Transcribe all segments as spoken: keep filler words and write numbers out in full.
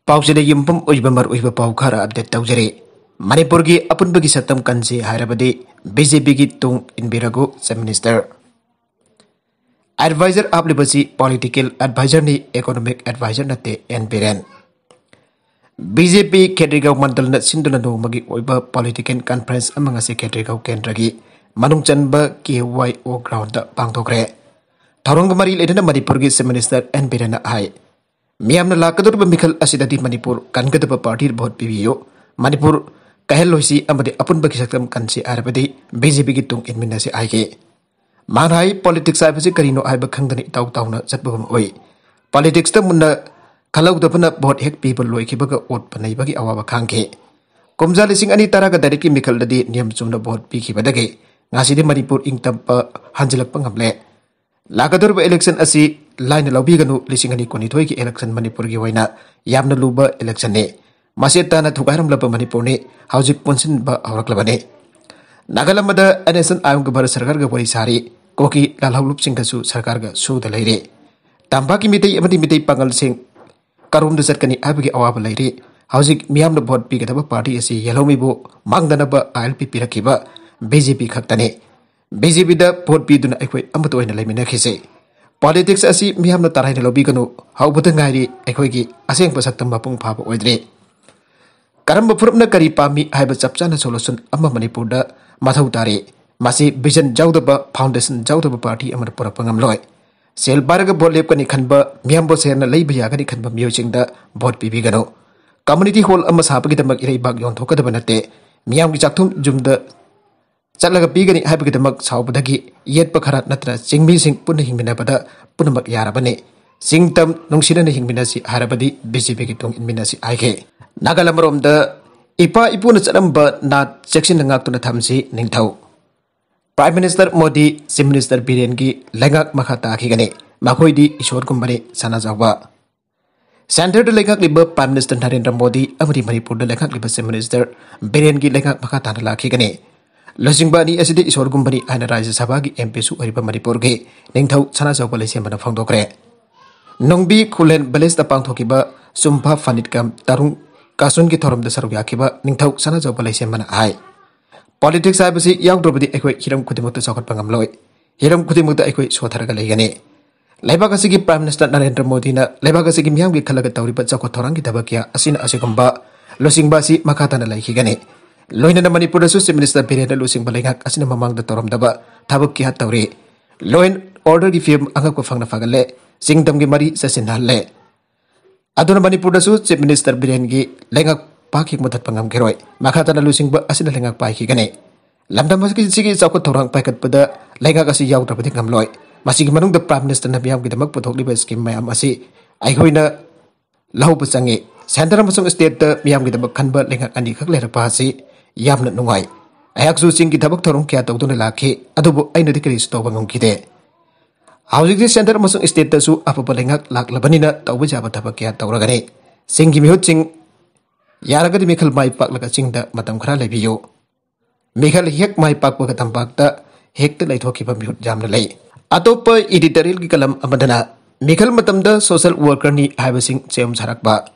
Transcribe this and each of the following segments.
ꯄꯥꯎꯁꯤꯗ ꯌꯨꯝꯐꯝ ꯑꯣꯏꯕ ꯃꯔꯨꯑꯣꯏꯕ ꯄꯥꯎ ꯈꯔ ꯑꯞꯗꯦꯠ ꯇꯧꯖꯔꯤ꯫ ꯃꯅꯤꯄꯨꯔꯒꯤ ꯑꯄꯨꯟꯕꯒꯤ ꯁꯛꯇꯝ ꯀꯟꯁꯤ ꯍꯥꯏꯔꯕꯗꯤ ꯕꯤ ꯖꯦ ꯄꯤꯒꯤ ꯇꯨꯡ ꯏꯟꯕꯤꯔꯒꯨ, ꯆꯤꯐ ꯃꯤꯅꯤꯁꯇꯔ꯫ ꯑꯦꯗꯚꯥꯏꯖꯔ ꯍꯥꯞꯂꯤꯕꯁꯤ ꯄꯣꯂꯤꯇꯤꯀꯦꯜ ꯑꯦꯗꯚꯥꯏꯖꯔꯅꯤ, ꯏꯀꯣꯅꯣꯃꯤꯛ ꯑꯦꯗꯚꯥꯏꯖꯔ ꯅꯠꯇꯦ, N Biren. B J P Khetrigao ꯃꯟꯗꯜꯅ ꯁꯤꯟꯗꯨꯅ ꯅꯣꯡꯃꯒꯤ ꯑꯣꯏꯕ ꯄꯣꯂꯤꯇꯤꯀꯦꯜ ꯀꯟꯐꯔꯦꯟꯁ ꯑꯃ ꯉꯁꯤ ꯈꯦꯇ꯭ꯔꯤꯒꯥꯎ ꯀꯦꯟꯗ꯭ꯔꯒꯤ ꯃꯅꯨꯡ ꯆꯟꯕ ꯀꯦ ꯋꯥꯏ ꯑꯣ ꯒ꯭ꯔꯥꯎꯟꯗ ꯄꯥꯡꯊꯣꯛꯈ꯭ꯔꯦ꯫ ꯊꯧꯔꯝꯒ ꯃꯔꯤ ꯂꯩꯅꯅ ꯃꯅꯤꯄꯨꯔꯒꯤ ꯆꯤꯐ ꯃꯤꯅꯤꯁꯇꯔ ꯑꯦꯟ ꯕꯤꯔꯦꯟꯅ ꯍꯥꯏ, ꯃꯤꯌꯥꯝꯅ ꯂꯥꯛꯀꯗꯧꯔꯤꯕ ꯃꯤꯈꯜ ꯑꯁꯤꯗꯗꯤ ꯃꯅꯤꯄꯨꯔ ꯀꯟꯒꯗꯕ ꯄꯥꯔꯇꯤꯗ ꯚꯣꯠ ꯄꯤꯕꯤꯌꯨ꯫ ꯃꯅꯤꯄꯨꯔ ꯀꯥꯏꯍꯜꯂꯣꯏꯁꯤ ꯑꯃꯗꯤ ꯑꯄꯨꯟꯕꯒꯤ ꯁꯛꯇꯝ ꯀꯟꯁꯤ ꯍꯥꯏꯔꯕꯗꯤ ꯕꯤ ꯖꯦ ꯄꯤꯒꯤ ꯇꯨꯡ ꯏꯟꯃꯤꯟꯅꯁꯤ ꯍꯥꯏꯈꯤ꯫ ꯃꯥꯅ ꯍꯥꯏ, ꯄꯣꯂꯤꯇꯤꯛꯁ ꯍꯥꯏꯕꯁꯤ ꯀꯔꯤꯅꯣ ꯍꯥꯏꯕ ꯈꯪꯗꯅ ꯏꯇꯥꯎ ꯇꯥꯎꯅ ꯆꯠꯄ ꯑꯃ ꯑꯣꯏ꯫ ꯄꯣꯂꯤꯇꯤꯛꯁꯇ ꯃꯨꯟꯅ ꯈꯜꯍꯧꯗꯕꯅ ꯚꯣꯠ ꯍꯦꯛ ꯄꯤꯕ ꯂꯣꯏꯈꯤꯕꯒ ꯑꯣꯠꯄ ꯅꯩꯕꯒꯤ ꯑꯋꯥꯕ ꯈꯥꯡꯈꯤ꯫ ꯀꯨꯝꯖꯥ ꯂꯤꯁꯤꯡ ꯑꯅꯤ ꯇꯔꯥꯒ ꯇꯔꯦꯠꯀꯤ ꯃꯤꯈꯜꯗꯗꯤ ꯅꯤꯌꯝ ꯆꯨꯝꯅ ꯚꯣꯠ ꯄꯤꯈꯤꯕꯗꯒꯤ ꯉꯁꯤꯗꯤ ꯃꯅꯤꯄꯨꯔ ꯏꯪ ꯇꯞꯄ ꯍꯟꯖꯤꯜꯂꯛꯄ ꯉꯝꯂꯦ꯫ ꯂꯥꯛꯀꯗꯧꯔꯤꯕ ꯏꯂꯦꯛꯁꯟ ꯑꯁꯤ ꯂꯥꯏꯅ ꯂꯧꯕꯤꯒꯅꯨ, ꯂꯤꯁꯤꯡ ꯑꯅꯤ ꯀꯨꯟꯅꯤꯊꯣꯏꯒꯤ ꯏꯂꯦꯛꯁꯟ ꯃꯅꯤꯄꯨꯔꯒꯤ ꯑꯣꯏꯅ ꯌꯥꯝꯅ ꯂꯨꯕ ꯏꯂꯦꯛꯁꯟꯅꯤ꯫ ꯃꯁꯦꯠ ꯇꯥꯅ ꯊꯨꯒꯥꯏꯔꯝꯂꯕ ꯃꯅꯤꯄꯨꯔꯅꯤ, ꯍꯧꯖꯤꯛ ꯄꯨꯟꯁꯤꯟꯕ ꯍꯧꯔꯛꯂꯕꯅꯤ꯫ ꯅꯥꯒꯥꯂꯝꯕꯗ ꯑꯦꯟ ꯑꯦꯁ ꯑꯦꯟ ꯑꯥꯌꯣꯒ ꯚꯥꯔꯠ ꯁꯔꯀꯥꯔꯒ ꯋꯥꯔꯤ ꯁꯥꯔꯤ, ꯀꯨꯀꯤ ꯂꯥꯜꯍꯧꯂꯨꯞꯁꯤꯡꯒꯁꯨ ꯁꯔꯀꯥꯔꯒ ꯁꯨꯗ ꯂꯩꯔꯤ꯫ ꯇꯝꯄꯥꯛꯀꯤ ꯃꯤꯇꯩ ꯑꯃꯗꯤ ꯃꯤꯇꯩ ꯄꯥꯉꯜꯁꯤꯡ ꯀꯔꯣꯝꯗ ꯆꯠꯀꯅꯤ ꯍꯥꯏꯕꯒꯤ ꯑꯋꯥꯕ ꯂꯩꯔꯤ꯫ ꯍꯧꯖꯤꯛ ꯃꯤꯌꯥꯝꯅ ꯚꯣꯠ ꯄꯤꯒꯗꯕ ꯄꯥꯔꯇꯤ ꯑꯁꯤ ꯌꯦꯜꯍꯧꯃꯤꯕꯨ ꯃꯥꯡꯗꯅꯕ ꯑꯥꯏ ꯑꯦꯜ ꯄꯤ ꯄꯤꯔꯛꯈꯤꯕ ꯕꯤ ꯖꯦ ꯄꯤ ꯈꯛꯇꯅꯤ꯫ ꯕꯤ ꯖꯦ ꯄꯤꯗ ꯚꯣꯠ ꯄꯤꯗꯨꯅ ꯑꯩꯈꯣꯏ ꯑꯃꯠꯇ ꯑꯣꯏꯅ ꯂꯩꯃꯤꯟꯅꯈꯤꯁꯤ꯫ ꯄꯣꯂꯤꯇꯤꯛꯁ ꯑꯁꯤ ꯃꯤꯌꯥꯝꯅ ꯇꯔꯥꯏꯅ ꯂꯧꯕꯤꯒꯅꯨ꯫ ꯍꯧꯕꯗ ꯉꯥꯏꯔꯤ ꯑꯩꯈꯣꯏꯒꯤ ꯑꯁꯦꯡꯕ ꯁꯛꯇꯝ ꯃꯄꯨꯡ ꯐꯥꯕ ꯑꯣꯏꯗ꯭ꯔꯤ꯫ ꯀꯔꯝꯕ ꯐꯨꯔꯨꯞꯅ ꯀꯔꯤ ꯄꯥꯝꯃꯤ ꯍꯥꯏꯕ ꯆꯞ ꯆꯥꯅ ꯁꯣꯂꯨꯁꯟ ꯑꯃ ꯃꯅꯤꯄꯨꯔꯗ ꯃꯊꯧ ꯇꯥꯔꯤ꯫ ꯃꯁꯤ ꯚꯤꯖꯟ ꯌꯥꯎꯗꯕ, ꯐꯥꯎꯟꯗꯦꯁꯟ ꯌꯥꯎꯗꯕ ꯄꯥꯔꯇꯤ ꯑꯃꯅ ꯄꯨꯔꯛꯄ ꯉꯝꯂꯣꯏ꯫ ꯁꯦꯜ ꯄꯥꯏꯔꯒ ꯚꯣꯠ ꯂꯦꯞꯀꯅꯤ ꯈꯟꯕ, ꯃꯤꯌꯥꯝꯕꯨ ꯁꯦꯜꯅ ꯂꯩꯕ ꯌꯥꯒꯅꯤ ꯈꯟꯕ ꯃꯤꯑꯣꯏꯁꯤꯡꯗ ꯚꯣꯠ ꯄꯤꯕꯤꯒꯅꯨ꯫ ꯀꯝꯃ꯭ꯌꯨꯅꯤꯇꯤ ꯍꯣꯜ ꯑꯃ ꯁꯥꯕꯒꯤꯗꯃꯛ ꯏꯔꯩꯕꯥꯛ ꯌꯣꯟꯊꯣꯛꯀꯗꯕ ꯅꯠꯇꯦ꯫ ꯃꯤꯌꯥꯝꯒꯤ ꯆꯥꯛꯊꯨꯝ ꯌꯨꯝꯗ ꯆꯠꯂꯒ ꯄꯤꯒꯅꯤ ꯍꯥꯏꯕꯒꯤꯗꯃꯛ ꯁꯥꯎꯕꯗꯒꯤ ꯌꯦꯠꯄ ꯈꯔ ꯅꯠꯇꯅ ꯆꯤꯡꯃꯤꯁꯤꯡ ꯄꯨꯟꯅ ꯍꯤꯡꯃꯤꯟꯅꯕꯗ ꯄꯨꯝꯅꯃꯛ ꯌꯥꯔꯕꯅꯤ꯫ ꯆꯤꯡ ꯇꯝ ꯅꯨꯡꯁꯤꯅꯅ ꯍꯤꯡꯃꯤꯟꯅꯁꯤ ꯍꯥꯏꯔꯕꯗꯤ ꯕꯤ ꯖꯦ ꯄꯤꯒꯤ ꯇꯨꯡ ꯏꯟꯃꯤꯟꯅꯁꯤ ꯍꯥꯏꯈꯤ꯫ ꯅꯥꯒꯥꯂꯝ ꯑꯃꯔꯣꯝꯗ ꯏꯄꯥ ꯏꯄꯨꯅ ꯆꯠꯂꯝꯕ ꯅꯥꯠ ꯆꯦꯛꯁꯤꯟꯅ ꯉꯥꯛꯇꯨꯅ ꯊꯝꯁꯤ ꯅꯤꯡꯊꯧ꯫ Prime minister Modi chief minister ꯕꯤꯔꯦꯟꯒꯤ ꯂꯩꯉꯥꯛ ꯃꯈꯥ ꯇꯥꯈꯤꯒꯅꯤ꯫ ꯃꯈꯣꯏꯗꯤ ꯏꯁꯣꯔꯒꯨꯝꯕꯅꯤ, ꯁꯅꯥꯖꯥꯎꯕ꯫ ꯁꯦꯟꯇꯔꯗ ꯂꯩꯉꯥꯛꯂꯤꯕ ꯄ꯭ꯔꯥꯏꯝ ꯃꯤꯅꯤꯁꯇꯔ ꯅꯔꯦꯟꯗ꯭ꯔ ꯃꯣꯗꯤ ꯑꯃꯗꯤ ꯃꯅꯤꯄꯨꯔꯗ ꯂꯩꯉꯥꯛꯂꯤꯕ ꯆꯤꯐ ꯃꯤꯅꯤꯁꯇꯔ ꯕꯤꯔꯦꯟꯒꯤ ꯂꯩꯉꯥꯛ ꯃꯈꯥ ꯇꯥꯅ ꯂꯥꯛꯈꯤꯒꯅꯤ꯫ ꯂꯨꯆꯤꯡꯕ ꯑꯅꯤ ꯑꯁꯤꯗꯤ ꯏꯁꯣꯔꯒꯨꯝꯕꯅꯤ ꯍꯥꯏꯅ ꯔꯥꯖ꯭ꯌ ꯁꯚꯥꯒꯤ ꯑꯦꯝ ꯄꯤꯁꯨ ꯑꯣꯏꯔꯤꯕ ꯃꯅꯤꯄꯨꯔꯒꯤ ꯅꯤꯡꯊꯧ ꯁꯅꯥꯖꯥꯎꯕ ꯂꯩꯁꯦꯝꯕꯅ ꯐꯣꯡꯗꯣꯛꯈ꯭ꯔꯦ꯫ ꯅꯨꯡꯕꯤ ꯈꯨꯂꯦꯟ ꯚꯤꯂꯦꯖꯇ ꯄꯥꯡꯊꯣꯛꯈꯤꯕ ꯁꯨꯝꯐꯥ ꯐꯥꯅꯤꯠꯀꯝ ꯇꯔꯨꯡ ꯀꯥꯁꯨꯟꯒꯤ ꯊꯧꯔꯝꯗ ꯁꯔꯨꯛ ꯌꯥꯈꯤꯕ ꯅꯤꯡꯊꯧ ꯁꯅꯥꯖꯧꯕ ꯂꯩꯁꯦꯝꯕꯅ ꯍꯥꯏ꯫ ꯄꯣꯂꯤꯇꯤꯛꯁ ꯍꯥꯏꯕꯁꯤ ꯌꯥꯎꯗ꯭ꯔꯕꯗꯤ ꯑꯩꯈꯣꯏ ꯍꯤꯔꯝ ꯈꯨꯗꯤꯡꯃꯛꯇ ꯆꯥꯎꯈꯠꯄ ꯉꯝꯂꯣꯏ꯫ ꯍꯤꯔꯝ ꯈꯨꯗꯤꯡꯃꯛꯇ ꯑꯩꯈꯣꯏ ꯁꯣꯊꯔꯒ ꯂꯩꯒꯅꯤ꯫ ꯂꯩꯕꯥꯛ ꯑꯁꯤꯒꯤ Prime Minister ꯅꯔꯦꯟꯗ꯭ꯔ ꯃꯣꯗꯤꯅ ꯂꯩꯕꯥꯛ ꯑꯁꯤꯒꯤ ꯃꯤꯌꯥꯝꯒꯤ ꯈꯜꯂꯒ ꯇꯧꯔꯤꯕ ꯆꯥꯎꯈꯠ ꯊꯧꯔꯥꯡꯒꯤ ꯊꯕꯛ ꯀꯌꯥ ꯑꯁꯤꯅ ꯑꯁꯤꯒꯨꯝꯕ ꯂꯨꯆꯤꯡꯕ ꯑꯁꯤ ꯃꯈꯥ ꯇꯥꯅ ꯂꯩꯈꯤꯒꯅꯤ꯫ ꯂꯣꯏꯅꯅ ꯃꯅꯤꯄꯨꯔꯗꯁꯨ Chief Minister ꯕꯤꯔꯦꯟꯅ ꯂꯨꯆꯤꯡꯕ ꯂꯩꯉꯥꯛ ꯑꯁꯤꯅ ꯃꯃꯥꯡꯗ ꯇꯧꯔꯝꯗꯕ ꯊꯕꯛ ꯀꯌꯥ ꯇꯧꯔꯤ꯫ Law and orderꯒꯤ ꯐꯤꯕꯝ ꯑꯉꯛꯄ ꯐꯪꯅ ꯐꯒꯠꯂꯦ꯫ ꯆꯤꯡꯗꯝꯒꯤ ꯃꯔꯤ ꯆꯠꯁꯤꯟꯅꯍꯜꯂꯦ꯫ ꯑꯗꯨꯅ ꯃꯅꯤꯄꯨꯔꯗꯁꯨ Chief Minister ꯕꯤꯔꯦꯟꯒꯤ ꯂꯩꯉꯥꯛ ꯄꯥꯛ ꯍꯦꯛ ꯃꯨꯊꯠꯄ ꯉꯝꯈꯤꯔꯣꯏ꯫ ꯃꯈꯥ ꯇꯥꯅ ꯂꯨꯆꯤꯡꯕ ꯑꯁꯤꯅ ꯂꯩꯉꯥꯛ ꯄꯥꯏꯈꯤꯒꯅꯤ꯫ ꯂꯝꯗꯝ ꯑꯁꯤꯒꯤ ꯆꯥꯎꯈꯠ ꯊꯧꯔꯥꯡ ꯄꯥꯏꯈꯠꯄꯗ ꯂꯩꯉꯥꯛ ꯑꯁꯤ ꯌꯥꯎꯗ꯭ꯔꯕꯗꯤ ꯉꯝꯂꯣꯏ꯫ ꯃꯁꯤꯒꯤ ꯃꯅꯨꯡꯗ Prime Ministerꯅ ꯃꯤꯌꯥꯝꯒꯤꯗꯃꯛ ꯄꯨꯊꯣꯛꯂꯤꯕ scheme ꯃꯌꯥꯝ ꯑꯁꯤ ꯑꯩꯈꯣꯏꯅ ꯂꯧꯕ ꯆꯪꯉꯤ꯫ Centre ꯑꯃꯁꯨꯡ stateꯇ ꯃꯤꯌꯥꯝꯒꯤꯗꯃꯛ ꯈꯟꯕ ꯂꯩꯉꯥꯛ ꯑꯅꯤꯈꯛ ꯂꯩꯔꯛꯄ ꯑꯁꯤ ꯌꯥꯝꯅ ꯅꯨꯡꯉꯥꯏ꯫ ꯑꯩꯍꯥꯛꯁꯨ ꯆꯤꯡꯒꯤ ꯊꯕꯛ ꯊꯧꯔꯝ ꯀꯌꯥ ꯇꯧꯗꯨꯅ ꯂꯥꯛꯈꯤ, ꯑꯗꯨꯕꯨ ꯑꯩꯅꯗꯤ ꯀꯔꯤꯁꯨ ꯇꯧꯕ ꯉꯝꯈꯤꯗꯦ꯫ ꯍꯧꯖꯤꯛꯇꯤ Centre ꯑꯃꯁꯨꯡ stateꯇꯁꯨ ꯑꯐꯕ ꯂꯩꯉꯥꯛ ꯂꯥꯛꯂꯕꯅꯤꯅ ꯇꯧꯕ ꯌꯥꯕ ꯊꯕꯛ ꯀꯌꯥ ꯇꯧꯔꯒꯅꯤ꯫ ꯆꯤꯡꯒꯤ ꯃꯤꯍꯨꯠꯁꯤꯡ, ꯌꯥꯔꯒꯗꯤ ꯃꯤꯈꯜ ꯃꯥꯏ ꯄꯥꯛꯂꯒ ꯆꯤꯡꯗ ꯃꯇꯝ ꯈꯔ ꯂꯩꯕꯤꯌꯨ꯫ ꯃꯤꯈꯜ ꯍꯦꯛ ꯃꯥꯏ ꯄꯥꯛꯄꯒ ꯇꯝꯄꯥꯛꯇ ꯍꯦꯛꯇ ꯂꯩꯊꯣꯛꯈꯤꯕ ꯃꯤꯍꯨꯠ ꯌꯥꯝꯅ ꯂꯩ꯫ ꯑꯇꯣꯞꯄ editorialꯒꯤ ꯀꯂꯝ ꯑꯃꯗꯅ ꯃꯤꯈꯜ ꯃꯇꯝꯗ social workerꯅꯤ ꯍꯥꯏꯕꯁꯤꯡ ꯆꯦꯌꯨꯝ ꯁꯥꯔꯛꯄ꯫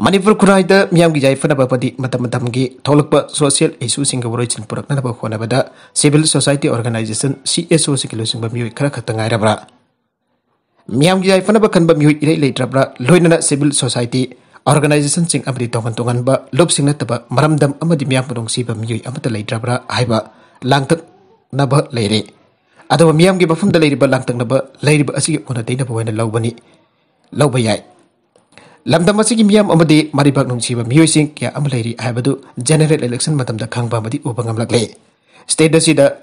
ꯃꯅꯤꯄꯨꯔ ꯈꯨꯟꯅꯥꯏꯗ ꯃꯤꯌꯥꯝꯒꯤ ꯌꯥꯏꯐꯅꯕ ꯑꯃꯗꯤ ꯃꯇꯝ ꯃꯇꯝꯒꯤ ꯊꯣꯛꯂꯛꯄ social issueꯁꯤꯡꯒꯤ ꯋꯥꯔꯣꯏꯁꯤꯟ ꯄꯨꯔꯛꯅꯅꯕ ꯍꯣꯠꯅꯕꯗ civil society organisation, CSOꯁꯤꯡꯒꯤ ꯂꯨꯆꯤꯡꯕ ꯃꯤꯑꯣꯏ ꯈꯔ ꯈꯛꯇ ꯉꯥꯏꯔꯕ꯭ꯔꯥ? ꯃꯤꯌꯥꯝꯒꯤ ꯌꯥꯏꯐꯅꯕ ꯈꯟꯕ ꯃꯤꯑꯣꯏ ꯏꯔꯩ ꯂꯩꯇ꯭ꯔꯕ꯭ꯔꯥ? ꯂꯣꯏꯅꯅ civil society organisationꯁꯤꯡ ꯑꯃꯗꯤ ꯇꯣꯉꯥꯟ ꯇꯣꯉꯥꯟꯕ ꯂꯨꯞꯁꯤꯡ ꯅꯠꯇꯕ ꯃꯔꯝꯗꯝ ꯑꯃꯗꯤ ꯃꯤꯌꯥꯝꯕꯨ ꯅꯨꯡꯁꯤꯕ ꯃꯤꯑꯣꯏ ꯑꯃꯠꯇ ꯂꯩꯇ꯭ꯔꯕ꯭ꯔꯥ ꯍꯥꯏꯕ ꯂꯥꯡꯇꯛꯅꯕ ꯂꯩꯔꯦ꯫ ꯑꯗꯨꯕꯨ ꯃꯤꯌꯥꯝꯒꯤ ꯃꯐꯝꯗ ꯂꯩꯔꯤꯕ ꯂꯥꯡꯇꯛꯅꯕ ꯂꯩꯔꯤꯕ ꯑꯁꯤꯒꯤ ꯑꯣꯟꯅ ꯇꯩꯅꯕ ꯑꯣꯏꯅ ꯂꯧꯕꯅꯤ, ꯂꯧꯕ ꯌꯥꯏ꯫ ꯂꯝꯗꯝ ꯑꯁꯤꯒꯤ ꯃꯤꯌꯥꯝ ꯑꯃꯗꯤ ꯃꯔꯩꯕꯥꯛ ꯅꯨꯡꯁꯤꯕ ꯃꯤꯑꯣꯏꯁꯤꯡ ꯀꯌꯥ ꯑꯃ ꯂꯩꯔꯤ ꯍꯥꯏꯕꯗꯨ general election ꯃꯇꯝꯗ ꯈꯪꯕ ꯑꯃꯗꯤ ꯎꯕ ꯉꯝꯂꯛꯂꯦ꯫ State ꯑꯁꯤꯗ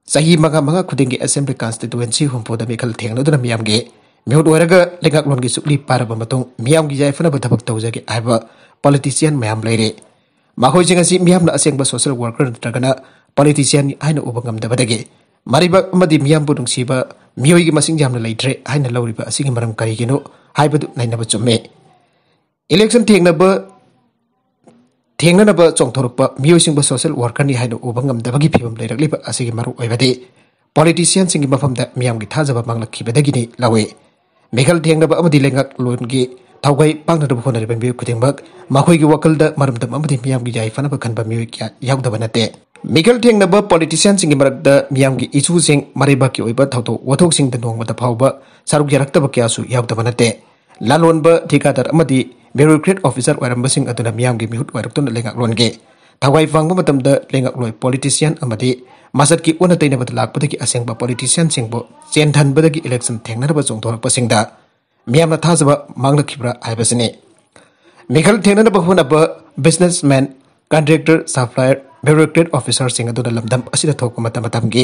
ꯆꯍꯤ ꯃꯉꯥ ꯃꯉꯥ ꯈꯨꯗꯤꯡꯒꯤ assembly constituency ꯍꯨꯝꯐꯨꯗ ꯃꯤꯈꯜ ꯊꯦꯡꯅꯗꯨꯅ ꯃꯤꯌꯥꯝꯒꯤ ꯃꯤꯍꯨꯠ ꯑꯣꯏꯔꯒ ꯂꯩꯉꯥꯛꯂꯣꯟꯒꯤ ꯆꯨꯞꯂꯤ ꯄꯥꯔꯕ ꯃꯇꯨꯡ ꯃꯤꯌꯥꯝꯒꯤ ꯌꯥꯏꯐꯅꯕ ꯊꯕꯛ ꯇꯧꯖꯒꯦ ꯍꯥꯏꯕ politician ꯃꯌꯥꯝ ꯂꯩꯔꯦ꯫ ꯃꯈꯣꯏꯁꯤꯡ ꯑꯁꯤ ꯃꯤꯌꯥꯝꯅ ꯑꯁꯦꯡꯕ social worker ꯅꯠꯇ꯭ꯔꯒꯅ politician ꯍꯥꯏꯅ ꯎꯕ ꯉꯝꯗꯕꯗꯒꯤ ꯃꯔꯩꯕꯥꯛ ꯑꯃꯗꯤ ꯃꯤꯌꯥꯝꯕꯨ ꯅꯨꯡꯁꯤꯕ ꯃꯤꯑꯣꯏꯒꯤ ꯃꯁꯤꯡ ꯌꯥꯝꯅ ꯂꯩꯇ꯭ꯔꯦ ꯍꯥꯏꯅ ꯂꯧꯔꯤꯕ ꯑꯁꯤꯒꯤ ꯃꯔꯝ ꯀꯔꯤꯒꯤꯅꯣ ꯍꯥꯏꯕꯗꯨ ꯅꯩꯅꯕ ꯆꯨꯝꯃꯤ꯫ Election ꯊꯦꯡꯅꯕ, ꯊꯦꯡꯅꯅꯕ ꯆꯣꯡꯊꯣꯔꯛꯄ ꯃꯤꯑꯣꯏꯁꯤꯡꯕꯨ social workerꯅꯤ ꯍꯥꯏꯅ ꯎꯕ ꯉꯝꯗꯕꯒꯤ ꯐꯤꯕꯝ ꯂꯩꯔꯛꯂꯤꯕ ꯑꯁꯤꯒꯤ ꯃꯔꯨ ꯑꯣꯏꯕꯗꯤ politicianꯁꯤꯡꯒꯤ ꯃꯐꯝꯗ ꯃꯤꯌꯥꯝꯒꯤ ꯊꯥꯖꯕ ꯃꯥꯡꯂꯛꯈꯤꯕꯗꯒꯤꯅꯤ ꯂꯧꯏ꯫ ꯃꯤꯈꯜ ꯊꯦꯡꯅꯕ ꯑꯃꯗꯤ ꯂꯩꯉꯥꯛꯂꯣꯟꯒꯤ ꯊꯧꯒꯥꯏ ꯄꯥꯡꯅꯅꯕ ꯍꯣꯠꯅꯔꯤꯕ ꯃꯤꯑꯣꯏ ꯈꯨꯗꯤꯡꯃꯛ ꯃꯈꯣꯏꯒꯤ ꯋꯥꯈꯜꯗ ꯃꯔꯝꯗꯝ ꯑꯃꯗꯤ ꯃꯤꯌꯥꯝꯒꯤ ꯌꯥꯏꯐꯅꯕ ꯈꯟꯕ ꯃꯤꯑꯣꯏ ꯀꯌꯥ ꯌꯥꯎꯗꯕ ꯅꯠꯇꯦ꯫ ꯃꯤꯈꯜ ꯊꯦꯡꯅꯕ ꯄꯣꯂꯤꯇꯤꯁꯤꯌꯥꯟꯁꯤꯡꯒꯤ ꯃꯔꯛꯇ ꯃꯤꯌꯥꯝꯒꯤ ꯏꯁꯨꯁꯤꯡ, ꯃꯔꯩꯕꯥꯛꯀꯤ ꯑꯣꯏꯕ ꯊꯧꯗꯣꯛ ꯋꯥꯊꯣꯛꯁꯤꯡꯗ ꯅꯣꯡꯃꯇ ꯐꯥꯎꯕ ꯁꯔꯨꯛ ꯌꯥꯔꯛꯇꯕ ꯀꯌꯥꯁꯨ ꯌꯥꯎꯗꯕ ꯅꯠꯇꯦ꯫ ꯂꯂꯣꯟꯕ, ꯊꯤꯀꯥꯗꯥꯔ ꯑꯃꯗꯤ ꯕ꯭ꯌꯨꯔꯣꯀ꯭ꯔꯦꯠ ꯑꯣꯐꯤꯁꯥꯔ ꯑꯣꯏꯔꯝꯕꯁꯤꯡ ꯑꯗꯨꯅ ꯃꯤꯌꯥꯝꯒꯤ ꯃꯤꯍꯨꯠ ꯑꯣꯏꯔꯛꯇꯨꯅ ꯂꯩꯉꯥꯛꯂꯣꯟꯒꯤ ꯊꯋꯥꯏ ꯐꯪꯕ ꯃꯇꯝꯗ ꯂꯩꯉꯥꯛꯂꯣꯏ ꯄꯣꯂꯤꯇꯤꯁꯤꯌꯥꯟ ꯑꯃꯗꯤ ꯃꯁꯛꯀꯤ ꯑꯣꯟꯅ ꯇꯩꯅꯕꯗ ꯂꯥꯛꯄꯗꯒꯤ ꯑꯁꯦꯡꯕ ꯄꯣꯂꯤꯇꯤꯁꯤꯌꯥꯟꯁꯤꯡꯕꯨ ꯆꯦꯟꯊꯟꯕꯗꯒꯤ ꯏꯂꯦꯛꯁꯟ ꯊꯦꯡꯅꯅꯕ ꯆꯣꯡꯊꯣꯔꯛꯄꯁꯤꯡꯗ ꯃꯤꯌꯥꯝꯅ ꯊꯥꯖꯕ ꯃꯥꯡꯂꯛꯈꯤꯕ꯭ꯔꯥ ꯍꯥꯏꯕꯁꯤꯅꯤ꯫ ꯃꯤꯈꯜ ꯊꯦꯡꯅꯅꯕ ꯍꯣꯠꯅꯕ ꯕꯤꯖꯤꯅꯦꯁꯃꯦꯟ, ꯀꯟꯇ꯭ꯔꯦꯛꯇꯔ, ꯁꯄ꯭ꯂꯥꯏꯌꯔ, ꯕ꯭ꯌꯨꯔꯣꯀ꯭ꯔꯦꯠ ꯑꯣꯐꯤꯁꯥꯔꯁꯤꯡ ꯑꯗꯨꯅ ꯂꯝꯗꯝ ꯑꯁꯤꯗ ꯊꯣꯛꯄ ꯃꯇꯝ ꯃꯇꯝꯒꯤ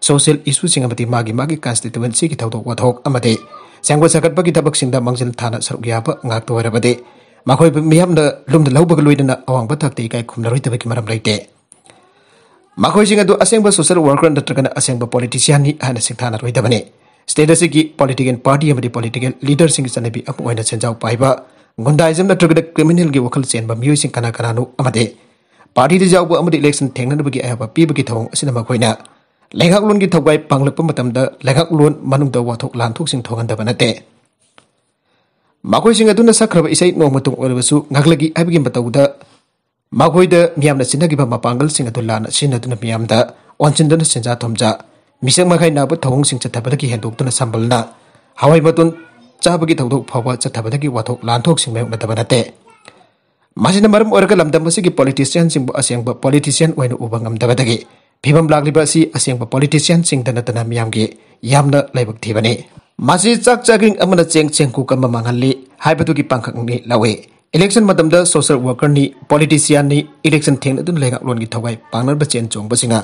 ꯁꯣꯁꯤꯌꯦꯜ ꯏꯁꯨꯁꯤꯡ ꯑꯃꯗꯤ ꯃꯥꯒꯤ ꯃꯥꯒꯤ ꯀꯟꯁꯇꯤꯇ꯭ꯋꯦꯟꯁꯤꯒꯤ ꯊꯧꯗꯣꯛ ꯋꯥꯊꯣꯛ ꯑꯃꯗꯤ ꯁꯦꯝꯒꯠ ꯁꯥꯒꯠꯄꯒꯤ ꯊꯕꯛꯁꯤꯡꯗ ꯃꯥꯡꯖꯤꯜ ꯊꯥꯅ ꯁꯔꯨꯛ ꯌꯥꯕ ꯉꯥꯛꯇ ꯑꯣꯏꯔꯕꯗꯤ ꯃꯈꯣꯏꯕꯨ ꯃꯤꯌꯥꯝꯅ ꯂꯨꯝꯅ ꯂꯧꯕꯒ ꯂꯣꯏꯅꯅ ꯑꯋꯥꯡꯕ ꯊꯥꯛꯇ ꯏꯀꯥꯏ ꯈꯨꯝꯅꯔꯣꯏꯗꯕꯒꯤ ꯃꯔꯝ ꯂꯩꯇꯦ꯫ ꯃꯈꯣꯏꯁꯤꯡ ꯑꯗꯨ ꯑꯁꯦꯡꯕ ꯁꯣꯁꯤꯌꯦꯜ ꯋꯥꯔꯀꯔ ꯅꯠꯇ꯭ꯔꯒꯅ ꯑꯁꯦꯡꯕ ꯄꯣꯂꯤꯇꯤꯁꯤꯌꯥꯟꯅꯤ ꯍꯥꯏꯅ ꯁꯤꯡꯊꯥꯅꯔꯣꯏꯗꯕꯅꯤ꯫ ꯁ꯭ꯇꯦꯠ ꯑꯁꯤꯒꯤ ꯄꯣꯂꯤꯇꯤꯀꯦꯜ ꯄꯥꯔꯇꯤ ꯑꯃꯗꯤ ꯄꯣꯂꯤꯇꯤꯀꯦꯜ ꯂꯤꯗꯔꯁꯤꯡꯒꯤ ꯆꯠꯅꯕꯤ ꯑꯃ ꯑꯣꯏꯅ ꯁꯦꯟꯖꯥꯎ ꯄꯥꯏꯕ, ꯒꯨꯟꯗꯥꯏꯖꯝ ꯅꯠꯇ꯭ꯔꯒꯅ ꯀ꯭ꯔꯤꯃꯤꯅꯦꯜꯒꯤ ꯋꯥꯈꯜ ꯆꯦꯟꯕ ꯃꯤꯑꯣꯏꯁꯤꯡ ꯀꯅꯥ ꯀꯅꯥꯅꯣ ꯑꯃꯗꯤ ꯄꯥꯔꯇꯤꯗ ꯌꯥꯎꯕ ꯑꯃꯗꯤ ꯏꯂꯦꯛꯁꯟ ꯊꯦꯡꯅꯅꯕꯒꯤ ꯑꯌꯥꯕ ꯄꯤꯕꯒꯤ ꯊꯧꯑꯣꯡ ꯑꯁꯤꯅ ꯃꯈꯣꯏꯅ ꯂꯩꯉꯥꯛꯂꯣꯟꯒꯤ ꯊꯧꯒꯥꯏ ꯄꯥꯡꯂꯛꯄ ꯃꯇꯝꯗ ꯂꯩꯉꯥꯛꯂꯣꯟ ꯃꯅꯨꯡꯗ ꯋꯥꯊꯣꯛ ꯂꯥꯟꯊꯣꯛꯁꯤꯡ ꯊꯣꯛꯍꯟꯗꯕ ꯅꯠꯇꯦ꯫ ꯃꯈꯣꯏꯁꯤꯡ ꯑꯗꯨꯅ ꯁꯛꯈ꯭ꯔꯕ ꯏꯁꯩ ꯅꯣꯡꯃꯇ ꯑꯣꯏꯔꯕꯁꯨ ꯉꯥꯛꯂꯒꯤ ꯍꯥꯏꯕꯒꯤ ꯃꯇꯧꯗ ꯃꯈꯣꯏꯗ ꯃꯤꯌꯥꯝꯅ ꯆꯤꯟꯅꯈꯤꯕ ꯃꯄꯥꯡꯒꯜꯁꯤꯡ ꯑꯗꯨ ꯂꯥꯟꯅ ꯁꯤꯖꯤꯟꯅꯗꯨꯅ ꯃꯤꯌꯥꯝꯗ ꯑꯣꯟꯁꯤꯟꯗꯨꯅ ꯁꯦꯟꯖꯥ ꯊꯨꯝꯖꯥ, ꯃꯤꯁꯛ ꯃꯈꯥꯏ ꯅꯥꯕ ꯊꯧꯑꯣꯡꯁꯤꯡ ꯆꯠꯊꯕꯗꯒꯤ ꯍꯦꯟꯗꯣꯛꯇꯨꯅ ꯁꯝꯕꯜꯅ ꯍꯋꯥꯏ ꯃꯇꯣꯟ ꯆꯥꯕꯒꯤ ꯊꯧꯗꯣꯛ ꯐꯥꯎꯕ ꯆꯠꯊꯕꯗꯒꯤ ꯋꯥꯊꯣꯛ ꯂꯥꯟꯊꯣꯛꯁꯤꯡ ꯃꯥꯌꯣꯛꯅꯗꯕ ꯅꯠꯇꯦ꯫ ꯃꯁꯤꯅ ꯃꯔꯝ ꯑꯣꯏꯔꯒ ꯂꯝꯗꯝ ꯑꯁꯤꯒꯤ ꯄꯣꯂꯤꯇꯤꯁꯤꯌꯥꯟꯁꯤꯡꯕꯨ ꯑꯁꯦꯡꯕ ꯄꯣꯂꯤꯇꯤꯁꯤꯌꯥꯟ ꯑꯣꯏꯅ ꯎꯕ ꯉꯝꯗꯕꯗꯒꯤ ꯐꯤꯕꯝ ꯂꯥꯛꯂꯤꯕ ꯑꯁꯤ ꯑꯁꯦꯡꯕ ꯄꯣꯂꯤꯇꯤꯁꯤꯌꯥꯟꯁꯤꯡꯗ ꯅꯠꯇꯅ ꯃꯤꯌꯥꯝꯒꯤ ꯌꯥꯝꯅ ꯂꯥꯏꯕꯛ ꯊꯤꯕꯅꯤ꯫ ꯃꯁꯤ ꯆꯥꯛ ꯆꯥꯒ꯭ꯔꯤꯡ ꯑꯃꯅ ꯆꯦꯡ ꯆꯦꯡꯀꯨꯛ ꯑꯃ ꯃꯥꯡꯍꯜꯂꯤ ꯍꯥꯏꯕꯗꯨꯒꯤ ꯄꯥꯡꯈꯛꯅꯤ ꯂꯧꯏ꯫ ꯏꯂꯦꯛꯁꯟ ꯃꯇꯝꯗ ꯁꯣꯁꯤꯌꯦꯜ ꯋꯥꯔꯀꯔꯅꯤ, ꯄꯣꯂꯤꯇꯤꯁꯤꯌꯥꯟꯅꯤ, ꯏꯂꯦꯛꯁꯟ ꯊꯦꯡꯅꯗꯨꯅ ꯂꯩꯉꯥꯛꯂꯣꯟꯒꯤ ꯊꯧꯒꯥꯏ ꯄꯥꯡꯅꯕ ꯆꯦꯟ ꯆꯣꯡꯕꯁꯤꯡꯅ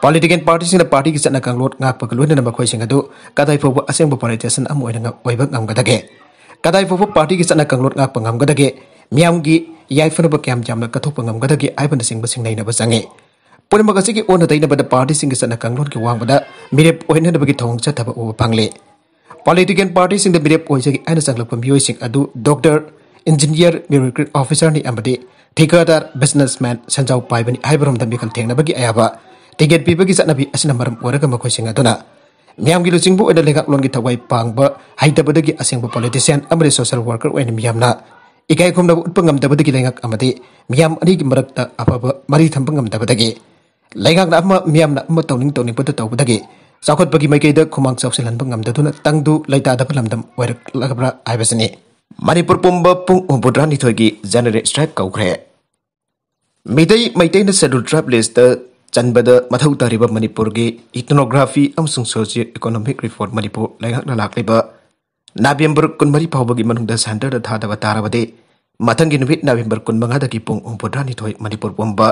ꯄꯣꯂꯤꯇꯤꯀꯦꯜ ꯄꯥꯔꯇꯤꯁꯤꯡꯅ ꯄꯥꯔꯇꯤꯒꯤ ꯆꯠꯅ ꯀꯥꯡꯂꯣꯟ ꯉꯥꯛꯄꯒ ꯂꯣꯏꯅꯅ ꯃꯈꯣꯏꯁꯤꯡ ꯑꯗꯨ ꯀꯗꯥꯏ ꯐꯥꯎꯕ ꯑꯁꯦꯡꯕ ꯄꯣꯂꯤꯇꯤꯁꯤꯌꯥꯟ ꯑꯃ ꯑꯣꯏꯅ ꯉ-, ꯑꯣꯏꯕ ꯉꯝꯒꯗꯒꯦ? ꯀꯗꯥꯏ ꯐꯥꯎꯕ ꯄꯥꯔꯇꯤꯒꯤ ꯆꯠꯅ ꯀꯥꯡꯂꯣꯟ ꯉꯥꯛꯄ ꯉꯝꯒꯗꯒꯦ? ꯃꯤꯌꯥꯝꯒꯤ ꯌꯥꯏꯐꯅꯕ ꯀꯌꯥꯝ ꯌꯥꯝꯅ ꯀꯠꯊꯣꯛꯄ ꯉꯝꯒꯗꯒꯦ ꯍꯥꯏꯕꯅꯆꯤꯡꯕꯁꯤꯡ ꯅꯩꯅꯕ ꯆꯪꯏ꯫ ꯄꯨꯝꯅꯃꯛ ꯑꯁꯤꯒꯤ ꯑꯣꯟꯅ ꯇꯩꯅꯕꯗ ꯄꯥꯔꯇꯤꯁꯤꯡꯒꯤ ꯆꯠꯅ ꯀꯥꯡꯂꯣꯟꯒꯤ ꯋꯥꯡꯃꯗ ꯃꯤꯔꯦꯞ ꯑꯣꯏꯅꯅꯕꯒꯤ ꯊꯧꯑꯣꯡ ꯆꯠꯊꯕ ꯎꯕ ꯐꯪꯂꯦ꯫ ꯄꯣꯂꯤꯇꯤꯀꯦꯜ ꯄꯥꯔꯇꯤꯁꯤꯡꯗ ꯃꯤꯔꯦꯞ ꯑꯣꯏꯖꯒꯦ ꯍꯥꯏꯅ ꯆꯪꯂꯛꯄ ꯃꯤꯑꯣꯏꯁꯤꯡ ꯑꯗꯨ ꯗꯣꯛꯇꯔ, ꯏꯟꯖꯤꯅꯤꯌꯔ, ꯕ꯭ꯌꯨꯔꯣꯀ꯭ꯔꯦꯠ ꯑꯣꯐꯤꯁꯥꯔꯅꯤ ꯑꯃꯗꯤ ꯊꯤꯀꯥꯗꯥꯔ, ꯕꯤꯖꯤꯅꯦꯁꯃꯦꯟ, ꯁꯦꯟꯖꯥꯎ ꯄꯥꯏꯕꯅꯤ ꯍꯥꯏꯕꯔꯣꯝꯗ ꯃꯤꯈꯜ ꯊꯦꯡꯅꯕꯒꯤ ꯑꯌꯥꯕ ꯇꯤꯀꯦꯠ ꯄꯤꯕꯒꯤ ꯆꯠꯅꯕꯤ ꯑꯁꯤꯅ ꯃꯔꯝ ꯑꯣꯏꯔꯒ ꯃꯈꯣꯏꯁꯤꯡ ꯑꯗꯨꯅ ꯃꯤꯌꯥꯝꯒꯤ ꯂꯨꯆꯤꯡꯕ ꯑꯣꯏꯅ ꯂꯩꯉꯥꯛꯂꯣꯟꯒꯤ ꯊꯋꯥꯏ ꯄꯥꯡꯕ ꯍꯩꯇꯕꯗꯒꯤ ꯑꯁꯦꯡꯕ politician ꯑꯃꯗꯤ social worker ꯑꯣꯏꯅ ꯃꯤꯌꯥꯝꯅ ꯏꯀꯥꯏ ꯈꯨꯝꯅꯕ ꯎꯠꯄ ꯉꯝꯗꯕꯗꯒꯤ ꯂꯩꯉꯥꯛ ꯑꯃꯗꯤ ꯃꯤꯌꯥꯝ ꯑꯅꯤꯒꯤ ꯃꯔꯛꯇ ꯑꯐꯕ ꯃꯔꯤ ꯊꯝꯕ ꯉꯝꯗꯕꯗꯒꯤ ꯂꯩꯉꯥꯛꯅ ꯑꯃ ꯃꯤꯌꯥꯝꯅ ꯑꯃ ꯇꯧꯅꯤꯡ ꯇꯧꯅꯤꯡꯕꯗ ꯇꯧꯕꯗꯒꯤ ꯆꯥꯎꯈꯠꯄꯒꯤ ꯃꯥꯏꯀꯩꯗ ꯈꯨꯃꯥꯡ ꯆꯥꯎꯁꯤꯜꯍꯟꯕ ꯉꯝꯗꯗꯨꯅ ꯇꯪꯗꯨ ꯂꯩꯇꯥꯗꯕ ꯂꯝꯗꯝ ꯑꯣꯏꯔꯛꯂꯕ꯭ꯔꯥ ꯍꯥꯏꯕꯁꯤꯅꯤ꯫ ꯃꯅꯤꯄꯨꯔ ꯄꯨꯝꯕ ꯄꯨꯡ ꯍꯨꯝꯐꯨꯇꯔꯥꯅꯤꯊꯣꯏꯒꯤ general strike ꯀꯧꯈ꯭ꯔꯦ꯫ Meitei ꯃꯩꯇꯩꯅ schedule tribe listꯇ ꯆꯟꯕꯗ ꯃꯊꯧ ꯇꯥꯔꯤꯕ ꯃꯅꯤꯄꯨꯔꯒꯤ ethnography ꯑꯃꯁꯨꯡ socio economic report ꯃꯅꯤꯄꯨꯔ ꯂꯩꯉꯥꯛꯅ ꯂꯥꯛꯂꯤꯕ ꯅꯕꯦꯝꯕꯔ ꯀꯨꯟꯃꯔꯤ ꯐꯥꯎꯕꯒꯤ ꯃꯅꯨꯡꯗ centreꯗ ꯊꯥꯗꯕ ꯇꯥꯔꯕꯗꯤ, ꯃꯊꯪꯒꯤ ꯅꯨꯃꯤꯠ ꯅꯕꯦꯝꯕꯔ ꯀꯨꯟꯃꯉꯥꯗꯒꯤ ꯄꯨꯡ ꯍꯨꯝꯐꯨꯇꯔꯥꯅꯤꯊꯣꯏ ꯃꯅꯤꯄꯨꯔ ꯄꯨꯝꯕ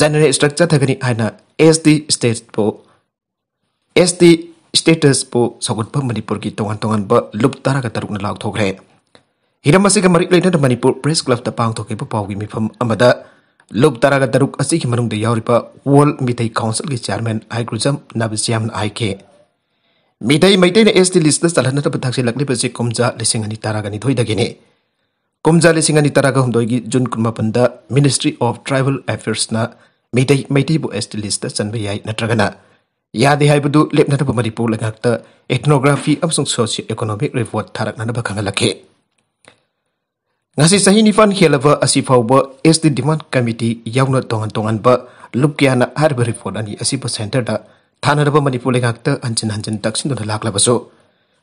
general strike ꯆꯠꯊꯒꯅꯤ ꯍꯥꯏꯅ ST statusꯄꯨ ST statusꯄꯨ ꯁꯧꯒꯠꯄ ꯃꯅꯤꯄꯨꯔꯒꯤ ꯇꯣꯉꯥꯟ ꯇꯣꯉꯥꯟꯕ ꯂꯨꯞ ꯇꯔꯥꯒ ꯇꯔꯨꯛꯅ ꯂꯥꯎꯊꯣꯛꯈ꯭ꯔꯦ꯫ ꯍꯤꯔꯝ ꯑꯁꯤꯒ ꯃꯔꯤ ꯂꯩꯅꯅ ꯃꯅꯤꯄꯨꯔ Press Clubꯇ ꯄꯥꯡꯊꯣꯛꯈꯤꯕ ꯄꯥꯎꯒꯤ ꯃꯤꯐꯝ ꯑꯃꯗ ꯂꯨꯞ ꯇꯔꯥꯒ ꯇꯔꯨꯛ ꯑꯁꯤꯒꯤ ꯃꯅꯨꯡꯗ ꯌꯥꯎꯔꯤꯕ World ꯃꯤꯇꯩ Councilꯒꯤ chairman ꯍꯥꯏꯒ꯭ꯔꯨꯖꯝ ꯅꯥꯕꯤꯁ꯭ꯌꯥꯝꯅ ꯍꯥꯏꯈꯤ, ꯃꯤꯇꯩ ꯃꯩꯇꯩꯅ ST listꯇ ꯆꯜꯍꯟꯅꯕ ꯊꯛꯁꯤꯜꯂꯛꯂꯤꯕꯁꯤ ꯀꯨꯝꯖꯥ ꯂꯤꯁꯤꯡ ꯑꯅꯤ ꯇꯔꯥꯒ ꯅꯤꯊꯣꯏꯗꯒꯤꯅꯤ꯫ ꯀꯨꯝꯖꯥ ꯂꯤꯁꯤꯡ ꯑꯅꯤ ꯇꯔꯥꯒ ꯍꯨꯝꯗꯣꯏꯒꯤ ꯖꯨꯟ ꯀꯨꯟꯃꯥꯄꯟꯗ Ministry of Tribal Affairsꯅ ꯃꯤꯇꯩ ꯃꯩꯇꯩꯕꯨ ST listꯇ ꯆꯟꯕ ꯌꯥꯏ ꯅꯠꯇ꯭ꯔꯒꯅ ꯌꯥꯗꯦ ꯍꯥꯏꯕꯗꯨ ꯂꯦꯞꯅꯅꯕ ꯃꯅꯤꯄꯨꯔ ꯂꯩꯉꯥꯛꯇ ethnography ꯑꯃꯁꯨꯡ socio economic report ꯊꯥꯔꯛꯅꯅꯕ ꯈꯪꯍꯜꯂꯛꯈꯤ꯫ ꯉꯁꯤ ꯆꯍꯤ ꯅꯤꯄꯥꯟ ꯍꯦꯜꯂꯕ ꯑꯁꯤ ꯐꯥꯎꯕ ST demand committee ꯌꯥꯎꯅ ꯇꯣꯉꯥꯟ ꯇꯣꯉꯥꯟꯕ ꯂꯨꯞ ꯀꯌꯥꯅ ꯍꯥꯏꯔꯤꯕ report ꯑꯅꯤ ꯑꯁꯤꯕꯨ centreꯗ ꯊꯥꯅꯅꯕ ꯃꯅꯤꯄꯨꯔ ꯂꯩꯉꯥꯛꯇ ꯍꯟꯖꯤꯟ ꯍꯟꯖꯤꯟ ꯇꯛꯁꯤꯟꯗꯨꯅ ꯂꯥꯛꯂꯕꯁꯨ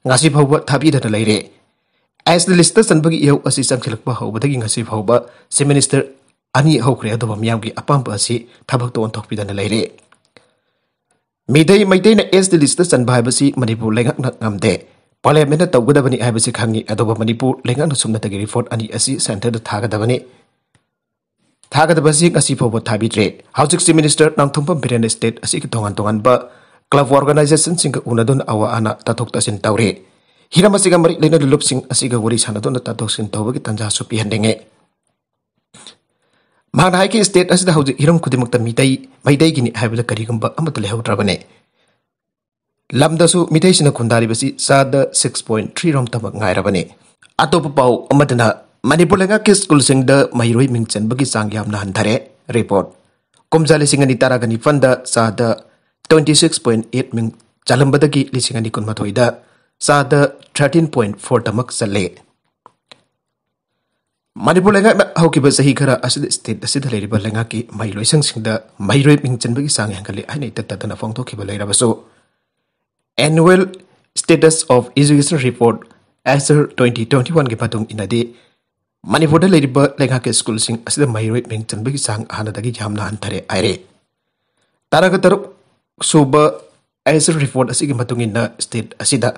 ꯉꯁꯤ ꯐꯥꯎꯕ ꯊꯥꯕꯤꯗꯅ ꯂꯩꯔꯦ꯫ ST listꯇ ꯆꯟꯕꯒꯤ ꯏꯍꯧ ꯑꯁꯤ ꯆꯪꯁꯤꯜꯂꯛꯄ ꯍꯧꯕꯗꯒꯤ ꯉꯁꯤ ꯐꯥꯎꯕ Chief Minister ꯑꯅꯤ ꯍꯧꯈ꯭ꯔꯦ, ꯑꯗꯨꯕꯨ ꯃꯤꯌꯥꯝꯒꯤ ꯑꯄꯥꯝꯕ ꯑꯁꯤ ꯊꯕꯛꯇ ꯑꯣꯟꯊꯣꯛꯄꯤꯗꯅ ꯂꯩꯔꯦ꯫ ꯃꯤꯇꯩ ꯃꯩꯇꯩꯅ ST listꯇ ꯆꯟꯕ ꯍꯥꯏꯕꯁꯤ ꯃꯅꯤꯄꯨꯔ ꯂꯩꯉꯥꯛꯅ ꯉꯝꯗꯦ꯫ Parliamentꯅ ꯇꯧꯒꯗꯕꯅꯤ ꯍꯥꯏꯕꯁꯤ ꯈꯪꯉꯤ, ꯑꯗꯨꯕꯨ ꯃꯅꯤꯄꯨꯔ ꯂꯩꯉꯥꯛꯅ ꯁꯨꯞꯅꯇꯒꯤ report ꯑꯅꯤ ꯑꯁꯤ centreꯗ ꯊꯥꯒꯗꯕꯅꯤ꯫ ꯊꯥꯒꯗꯕ ꯑꯁꯤ ꯉꯁꯤ ꯐꯥꯎꯕ ꯊꯥꯕꯤꯗ꯭ꯔꯦ꯫ ꯍꯧꯖꯤꯛ Chief Minister ꯅꯥꯡꯊꯣꯝꯕꯝ ꯕꯤꯔꯦꯟꯅ state ꯑꯁꯤꯒꯤ ꯇꯣꯉꯥꯟ ꯇꯣꯉꯥꯟꯕ club organizationꯁꯤꯡꯒ ꯎꯅꯗꯨꯅ ꯑꯋꯥ ꯑꯅꯥ ꯇꯥꯊꯣꯛ ꯇꯥꯁꯤꯟ ꯇꯧꯔꯤ꯫ ꯍꯤꯔꯝ ꯑꯁꯤꯒ ꯃꯔꯤ ꯂꯩꯅꯕ ꯂꯨꯞꯁꯤꯡ ꯑꯁꯤꯒ ꯋꯥꯔꯤ ꯁꯥꯟꯅꯗꯨꯅ ꯇꯥꯊꯣꯛ ꯇꯥꯁꯤꯟ ꯇꯧꯕꯒꯤ ꯇꯥꯟꯖꯥꯁꯨ ꯄꯤꯍꯟꯅꯤꯡꯉꯤ꯫ ꯃꯍꯥꯛꯅ ꯍꯥꯏꯈꯤ, state ꯑꯁꯤꯗ ꯍꯧꯖꯤꯛ ꯍꯤꯔꯝ ꯈꯨꯗꯤꯡꯃꯛꯇ ꯃꯤꯇꯩ, ꯃꯩꯇꯩꯒꯤꯅꯤ ꯍꯥꯏꯕꯗ ꯀꯔꯤꯒꯨꯝꯕ ꯑꯃꯠꯇ ꯂꯩꯍꯧꯗ꯭ꯔꯕꯅꯤ꯫ ꯂꯝꯗꯁꯨ ꯃꯤꯇꯩꯁꯤꯡꯅ ꯈꯨꯟꯗꯥꯔꯤꯕꯁꯤ ꯆꯥꯗ six point three ꯔꯣꯝꯇꯃꯛ ꯉꯥꯏꯔꯕꯅꯤ꯫ ꯑꯇꯣꯞꯄ ꯄꯥꯎ ꯑꯃꯗꯅ, ꯃꯅꯤꯄꯨꯔ ꯂꯩꯉꯥꯛꯀꯤ ꯁ꯭ꯀꯨꯜꯁꯤꯡꯗ ꯃꯍꯩꯔꯣꯏ ꯃꯤꯡ ꯆꯟꯕꯒꯤ ꯆꯥꯡ ꯌꯥꯝꯅ ꯍꯟꯊꯔꯦ꯫ Report, ꯀꯨꯝꯖꯥ ꯂꯤꯁꯤꯡ ꯑꯅꯤ ꯇꯔꯥꯒ ꯅꯤꯄꯥꯟꯗ ꯆꯥꯗ twenty six point eight ꯃꯤꯡ ꯆꯠꯂꯝꯕꯗꯒꯤ ꯂꯤꯁꯤꯡ ꯑꯅꯤ ꯀꯨꯟꯃꯥꯊꯣꯏꯗ ꯆꯥꯗ ꯊꯥꯔꯇꯤꯟ ꯄꯣꯏꯟ ꯐꯣꯔ ꯇꯃꯛ ꯆꯠꯂꯦ꯫ ꯃꯅꯤꯄꯨꯔ ꯂꯩꯉꯥꯛꯅ ꯍꯧꯈꯤꯕ ꯆꯍꯤ ꯈꯔ ꯑꯁꯤꯗ ꯁ꯭ꯇꯦꯠ ꯑꯁꯤꯗ ꯂꯩꯔꯤꯕ ꯂꯩꯉꯥꯛꯀꯤ ꯃꯍꯩꯂꯣꯏꯁꯪꯁꯤꯡꯗ ꯃꯍꯩꯔꯣꯏ ꯃꯤꯡ ꯆꯟꯕꯒꯤ ꯆꯥꯡ ꯍꯦꯟꯒꯠꯂꯦ ꯍꯥꯏꯅ ꯏꯇꯠ ꯇꯠꯇꯅ ꯐꯣꯡꯗꯣꯛꯈꯤꯕ ꯂꯩꯔꯕꯁꯨ, Annual Status of Education Report, ASER, twenty twenty-one ꯒꯤ ꯃꯇꯨꯡ ꯏꯟꯅꯗꯤ, ꯃꯅꯤꯄꯨꯔꯗ ꯂꯩꯔꯤꯕ ꯂꯩꯉꯥꯛꯀꯤ ꯁ꯭ꯀꯨꯜꯁꯤꯡ ꯑꯁꯤꯗ ꯃꯍꯩꯔꯣꯏ ꯃꯤꯡ ꯆꯟꯕꯒꯤ ꯆꯥꯡ ꯍꯥꯟꯅꯗꯒꯤ ꯌꯥꯝꯅ ꯍꯟꯊꯔꯦ ꯍꯥꯏꯔꯦ꯫ ꯇꯔꯥꯒ ꯇꯔꯨꯛ ꯁꯨꯕ ASER report ꯑꯁꯤꯒꯤ ꯃꯇꯨꯡ ꯏꯟꯅ, ꯁ꯭ꯇꯦꯠ ꯑꯁꯤꯗ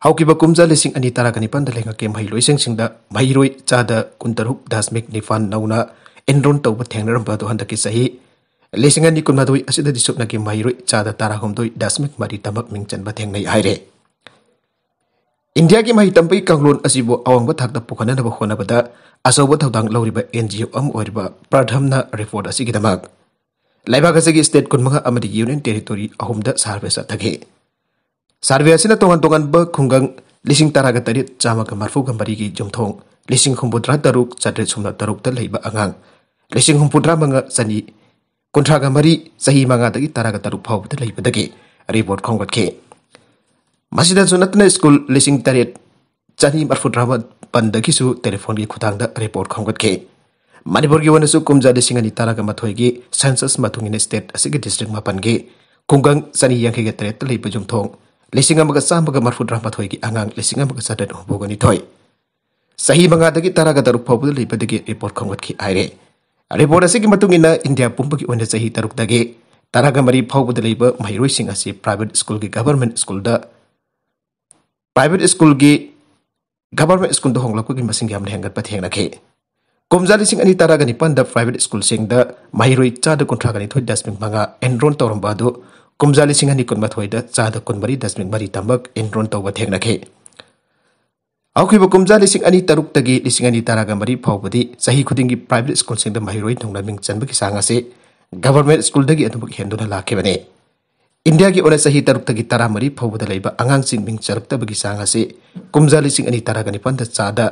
ꯍꯧꯈꯤꯕ ꯀꯨꯝꯖꯥ ꯂꯤꯁꯤꯡ ꯑꯅꯤ ꯇꯔꯥꯒ ꯅꯤꯄꯥꯟꯗ ꯂꯩꯉꯥꯛꯀꯤ ꯃꯍꯩꯂꯣꯏꯁꯪꯁꯤꯡꯗ ꯃꯍꯩꯔꯣꯏ ꯆꯥꯗ ꯀꯨꯟꯇꯔꯨꯛ ꯗꯁꯃꯤꯛ ꯅꯤꯄꯥꯟ ꯅꯧꯅ ꯑꯦꯟꯔꯣꯜ ꯇꯧꯕ ꯊꯦꯡꯅꯔꯝꯕ ꯑꯗꯨ ꯍꯟꯗꯛꯀꯤ ꯆꯍꯤ ꯂꯤꯁꯤꯡ ꯑꯅꯤ ꯀꯨꯟꯃꯥꯊꯣꯏ ꯑꯁꯤꯗꯗꯤ ꯁꯨꯞꯅꯒꯤ ꯃꯍꯩꯔꯣꯏ ꯆꯥꯗ ꯇꯔꯥꯍꯨꯝꯗꯣꯏ ꯗꯁꯃꯤꯛ ꯃꯔꯤ ꯇꯃꯛ ꯃꯤꯡ ꯆꯟꯕ ꯊꯦꯡꯅꯩ ꯍꯥꯏꯔꯦ꯫ ꯏꯟꯗꯤꯌꯥꯒꯤ ꯃꯍꯩ ꯇꯝꯕꯒꯤ ꯀꯥꯡꯂꯣꯟ ꯑꯁꯤꯕꯨ ꯑꯋꯥꯡꯕ ꯊꯥꯛꯇ ꯄꯨꯈꯠꯅꯅꯕ ꯍꯣꯠꯅꯕꯗ ꯑꯆꯧꯕ ꯊꯧꯗꯥꯡ ꯂꯧꯔꯤꯕ NGO ꯑꯃ ꯑꯣꯏꯔꯤꯕ ꯄ꯭ꯔꯙꯝꯅ report ꯑꯁꯤꯒꯤꯗꯃꯛ ꯂꯩꯕꯥꯛ ꯑꯁꯤꯒꯤ ꯁ꯭ꯇꯦꯠ ꯀꯨꯟꯃꯉꯥ ꯑꯃꯗꯤ ꯌꯨꯅꯤꯌꯟ ꯇꯦꯔꯤꯇꯣꯔꯤ ꯑꯍꯨꯝꯗ ꯁꯔꯚꯦ ꯆꯠꯊꯈꯤ꯫ ꯁꯔꯚꯦ ꯑꯁꯤꯅ ꯇꯣꯉꯥꯟ ꯇꯣꯉꯥꯟꯕ ꯈꯨꯡꯒꯪ ꯂꯤꯁꯤꯡ ꯇꯔꯥꯒ ꯇꯔꯦꯠ ꯆꯥꯝꯃꯒ ꯃꯔꯐꯨꯒ ꯃꯔꯤꯒꯤ ꯌꯨꯝꯊꯣꯡ ꯂꯤꯁꯤꯡ ꯍꯨꯝꯐꯨꯇꯔꯥ ꯇꯔꯨꯛ ꯆꯥꯇ꯭ꯔꯦꯠ ꯁꯨꯞꯅ ꯇꯔꯨꯛꯇ ꯂꯩꯕ ꯑꯉꯥꯡ ꯂꯤꯁꯤꯡ ꯍꯨꯝꯐꯨꯇꯔꯥ ꯃꯉꯥ ꯆꯅꯤ ꯀꯨꯟꯊ꯭ꯔꯥꯒ ꯃꯔꯤ, ꯆꯍꯤ ꯃꯉꯥꯗꯒꯤ ꯇꯔꯥꯒ ꯇꯔꯨꯛ ꯐꯥꯎꯕꯗ ꯂꯩꯕꯗꯒꯤ report ꯈꯣꯝꯒꯠꯈꯤ꯫ ꯃꯁꯤꯗꯁꯨ ꯅꯠꯇꯅ ꯁ꯭ꯀꯨꯜ ꯂꯤꯁꯤꯡ ꯇꯔꯦꯠ ꯆꯅꯤ ꯃꯔꯐꯨꯇꯔꯥ ꯃꯥꯄꯟꯗꯒꯤꯁꯨ ꯇꯦꯂꯤꯐꯣꯟꯒꯤ ꯈꯨꯠꯊꯥꯡꯗ report ꯈꯣꯝꯒꯠꯈꯤ꯫ ꯃꯅꯤꯄꯨꯔꯒꯤ ꯑꯣꯏꯅꯁꯨ ꯀꯨꯝꯖꯥ ꯂꯤꯁꯤꯡ ꯑꯅꯤ ꯇꯔꯥꯒ ꯃꯥꯊꯣꯏꯒꯤ census ꯃꯇꯨꯡ ꯏꯟꯅ ꯁ꯭ꯇꯦꯠ ꯑꯁꯤꯒꯤ ꯗꯤꯁꯇ꯭ꯔꯤꯛ ꯃꯥꯄꯟꯒꯤ ꯈꯨꯡꯒꯪ ꯆꯅꯤ ꯌꯥꯡꯈꯩꯒ ꯇꯔꯦꯠꯇ ꯂꯩꯕ ꯌꯨꯝꯊꯣꯡ ꯂꯤꯁꯤꯡ ꯑꯃꯒ ꯆꯥꯝꯃꯒ ꯃꯔꯐꯨꯇꯔꯥ ꯃꯥꯊꯣꯏꯒꯤ ꯑꯉꯥꯡ ꯂꯤꯁꯤꯡ ꯑꯃꯒ ꯆꯥꯇ꯭ꯔꯦꯠ ꯍꯨꯝꯐꯨꯒ ꯅꯤꯊꯣꯏ, ꯆꯍꯤ ꯃꯉꯥꯗꯒꯤ ꯇꯔꯥꯒ ꯇꯔꯨꯛ ꯐꯥꯎꯕꯗ ꯂꯩꯕꯗꯒꯤ report ꯈꯣꯝꯒꯠꯈꯤ ꯍꯥꯏꯔꯦ꯫ Report ꯑꯁꯤꯒꯤ ꯃꯇꯨꯡ ꯏꯟꯅ ꯏꯟꯗꯤꯌꯥ ꯄꯨꯝꯕꯒꯤ ꯑꯣꯏꯅ ꯆꯍꯤ ꯇꯔꯨꯛꯇꯒꯤ ꯇꯔꯥꯒ ꯃꯔꯤ ꯐꯥꯎꯕꯗ ꯂꯩꯕ ꯃꯍꯩꯔꯣꯏꯁꯤꯡ ꯑꯁꯤ private ꯁ꯭ꯀꯨꯜꯒꯤ government ꯁ꯭ꯀꯨꯜꯗ, private ꯁ꯭ꯀꯨꯜꯒꯤ government ꯁ꯭ꯀꯨꯜꯗ ꯍꯣꯡꯂꯛꯄꯒꯤ ꯃꯁꯤꯡ ꯌꯥꯝꯅ ꯍꯦꯟꯒꯠꯄ ꯊꯦꯡꯅꯈꯤ꯫ ꯀꯨꯝꯖꯥ ꯂꯤꯁꯤꯡ ꯑꯅꯤ ꯇꯔꯥꯒ ꯅꯤꯄꯥꯟꯗ private ꯁ꯭ꯀꯨꯜꯁꯤꯡꯗ ꯃꯍꯩꯔꯣꯏ ꯆꯥꯗ ꯀꯨꯟꯊ꯭ꯔꯥꯒ ꯅꯤꯊꯣꯏ ꯗꯁꯃꯤꯛ ꯃꯉꯥ ꯑꯦꯟꯔꯣꯜ ꯇꯧꯔꯝꯕ ꯑꯗꯨ ꯀꯨꯝꯖꯥ ꯂꯤꯁꯤꯡ ꯑꯅꯤ ꯀꯨꯟꯃꯥꯊꯣꯏꯗ ꯆꯥꯗ ꯀꯨꯟꯃꯔꯤ ꯗꯁꯃꯤꯛ ꯃꯔꯤ ꯇꯃꯛ ꯑꯦꯟꯔꯣꯜ ꯇꯧꯕ ꯊꯦꯡꯅꯈꯤ꯫ ꯍꯧꯈꯤꯕ ꯀꯨꯝꯖꯥ ꯂꯤꯁꯤꯡ ꯑꯅꯤ ꯇꯔꯨꯛꯇꯒꯤ ꯂꯤꯁꯤꯡ ꯑꯅꯤ ꯇꯔꯥꯒ ꯃꯔꯤ ꯐꯥꯎꯕꯗꯤ ꯆꯍꯤ ꯈꯨꯗꯤꯡꯒꯤ private ꯁ꯭ꯀꯨꯜꯁꯤꯡꯗ ꯃꯍꯩꯔꯣꯏ ꯅꯧꯅ ꯃꯤꯡ ꯆꯟꯕꯒꯤ ꯆꯥꯡ ꯑꯁꯤ government ꯁ꯭ꯀꯨꯜꯗꯒꯤ ꯑꯗꯨꯃꯛ ꯍꯦꯟꯗꯨꯅ ꯂꯥꯛꯈꯤꯕꯅꯤ꯫ ꯏꯟꯗꯤꯌꯥꯒꯤ ꯑꯣꯏꯅ ꯆꯍꯤ ꯇꯔꯨꯛꯇꯒꯤ ꯇꯔꯥꯃꯔꯤ ꯐꯥꯎꯕꯗ ꯂꯩꯕ ꯑꯉꯥꯡꯁꯤꯡ ꯃꯤꯡ ꯆꯜꯂꯛꯇꯕꯒꯤ ꯆꯥꯡ ꯑꯁꯤ ꯀꯨꯝꯖꯥ ꯂꯤꯁꯤꯡ ꯑꯅꯤ ꯇꯔꯥꯒ ꯅꯤꯄꯥꯟꯗ ꯆꯥꯗ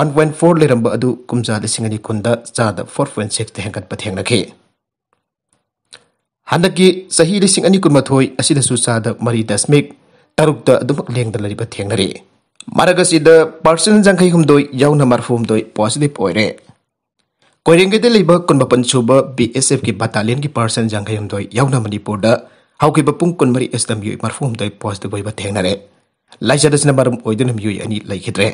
one point four ꯂꯩꯔꯝꯕ ꯑꯗꯨ ꯀꯨꯝꯖꯥ ꯂꯤꯁꯤꯡ ꯑꯅꯤ ꯀꯨꯟꯗ ꯆꯥꯗ four point sixꯇ ꯍꯦꯟꯒꯠꯄ ꯊꯦꯡꯅꯈꯤ꯫ ꯍꯟꯗꯛꯀꯤ ꯆꯍꯤ ꯂꯤꯁꯤꯡ ꯑꯅꯤ ꯀꯨꯟꯃꯥꯊꯣꯏ ꯑꯁꯤꯗꯁꯨ ꯆꯥꯗ ꯃꯔꯤ ꯗꯁꯃꯤꯛ ꯇꯔꯨꯛꯇ ꯑꯗꯨꯃꯛ ꯂꯦꯡꯗꯅ ꯂꯩꯕ ꯊꯦꯡꯅꯔꯤ꯫ ꯃꯔꯛ ꯑꯁꯤꯗ ꯄꯥꯔꯁꯦꯟ ꯌꯥꯡꯈꯩ ꯍꯨꯝꯗꯣꯏ ꯌꯥꯎꯅ ꯃꯔꯐꯨ ꯍꯨꯝꯗꯣꯏ ꯄꯣꯖꯤꯇꯤꯚ ꯑꯣꯏꯔꯦ꯫ ꯀꯣꯏꯔꯦꯡꯒꯩꯗ ꯂꯩꯕ ꯀꯨꯟꯃꯥꯄꯟ ꯁꯨꯕ ꯕꯤ ꯑꯦꯁ ꯑꯦꯐꯀꯤ ꯕꯇꯥꯂꯤꯌꯟꯒꯤ ꯄꯥꯔꯁꯦꯟ ꯌꯥꯡꯈꯩ ꯍꯨꯝꯗꯣꯏ ꯌꯥꯎꯅ ꯃꯅꯤꯄꯨꯔꯗ ꯍꯧꯈꯤꯕ ꯄꯨꯡ ꯀꯨꯟꯃꯔꯤ ꯑꯁꯤꯗ ꯃꯤꯑꯣꯏ ꯃꯔꯐꯨ ꯍꯨꯝꯗꯣꯏ ꯄꯣꯖꯤꯇꯤꯚ ꯑꯣꯏꯕ ꯊꯦꯡꯅꯔꯦ꯫ ꯂꯥꯏꯆꯠ ꯑꯁꯤꯅ ꯃꯔꯝ ꯑꯣꯏꯗꯨꯅ ꯃꯤꯑꯣꯏ ꯑꯅꯤ ꯂꯩꯈꯤꯗ꯭ꯔꯦ꯫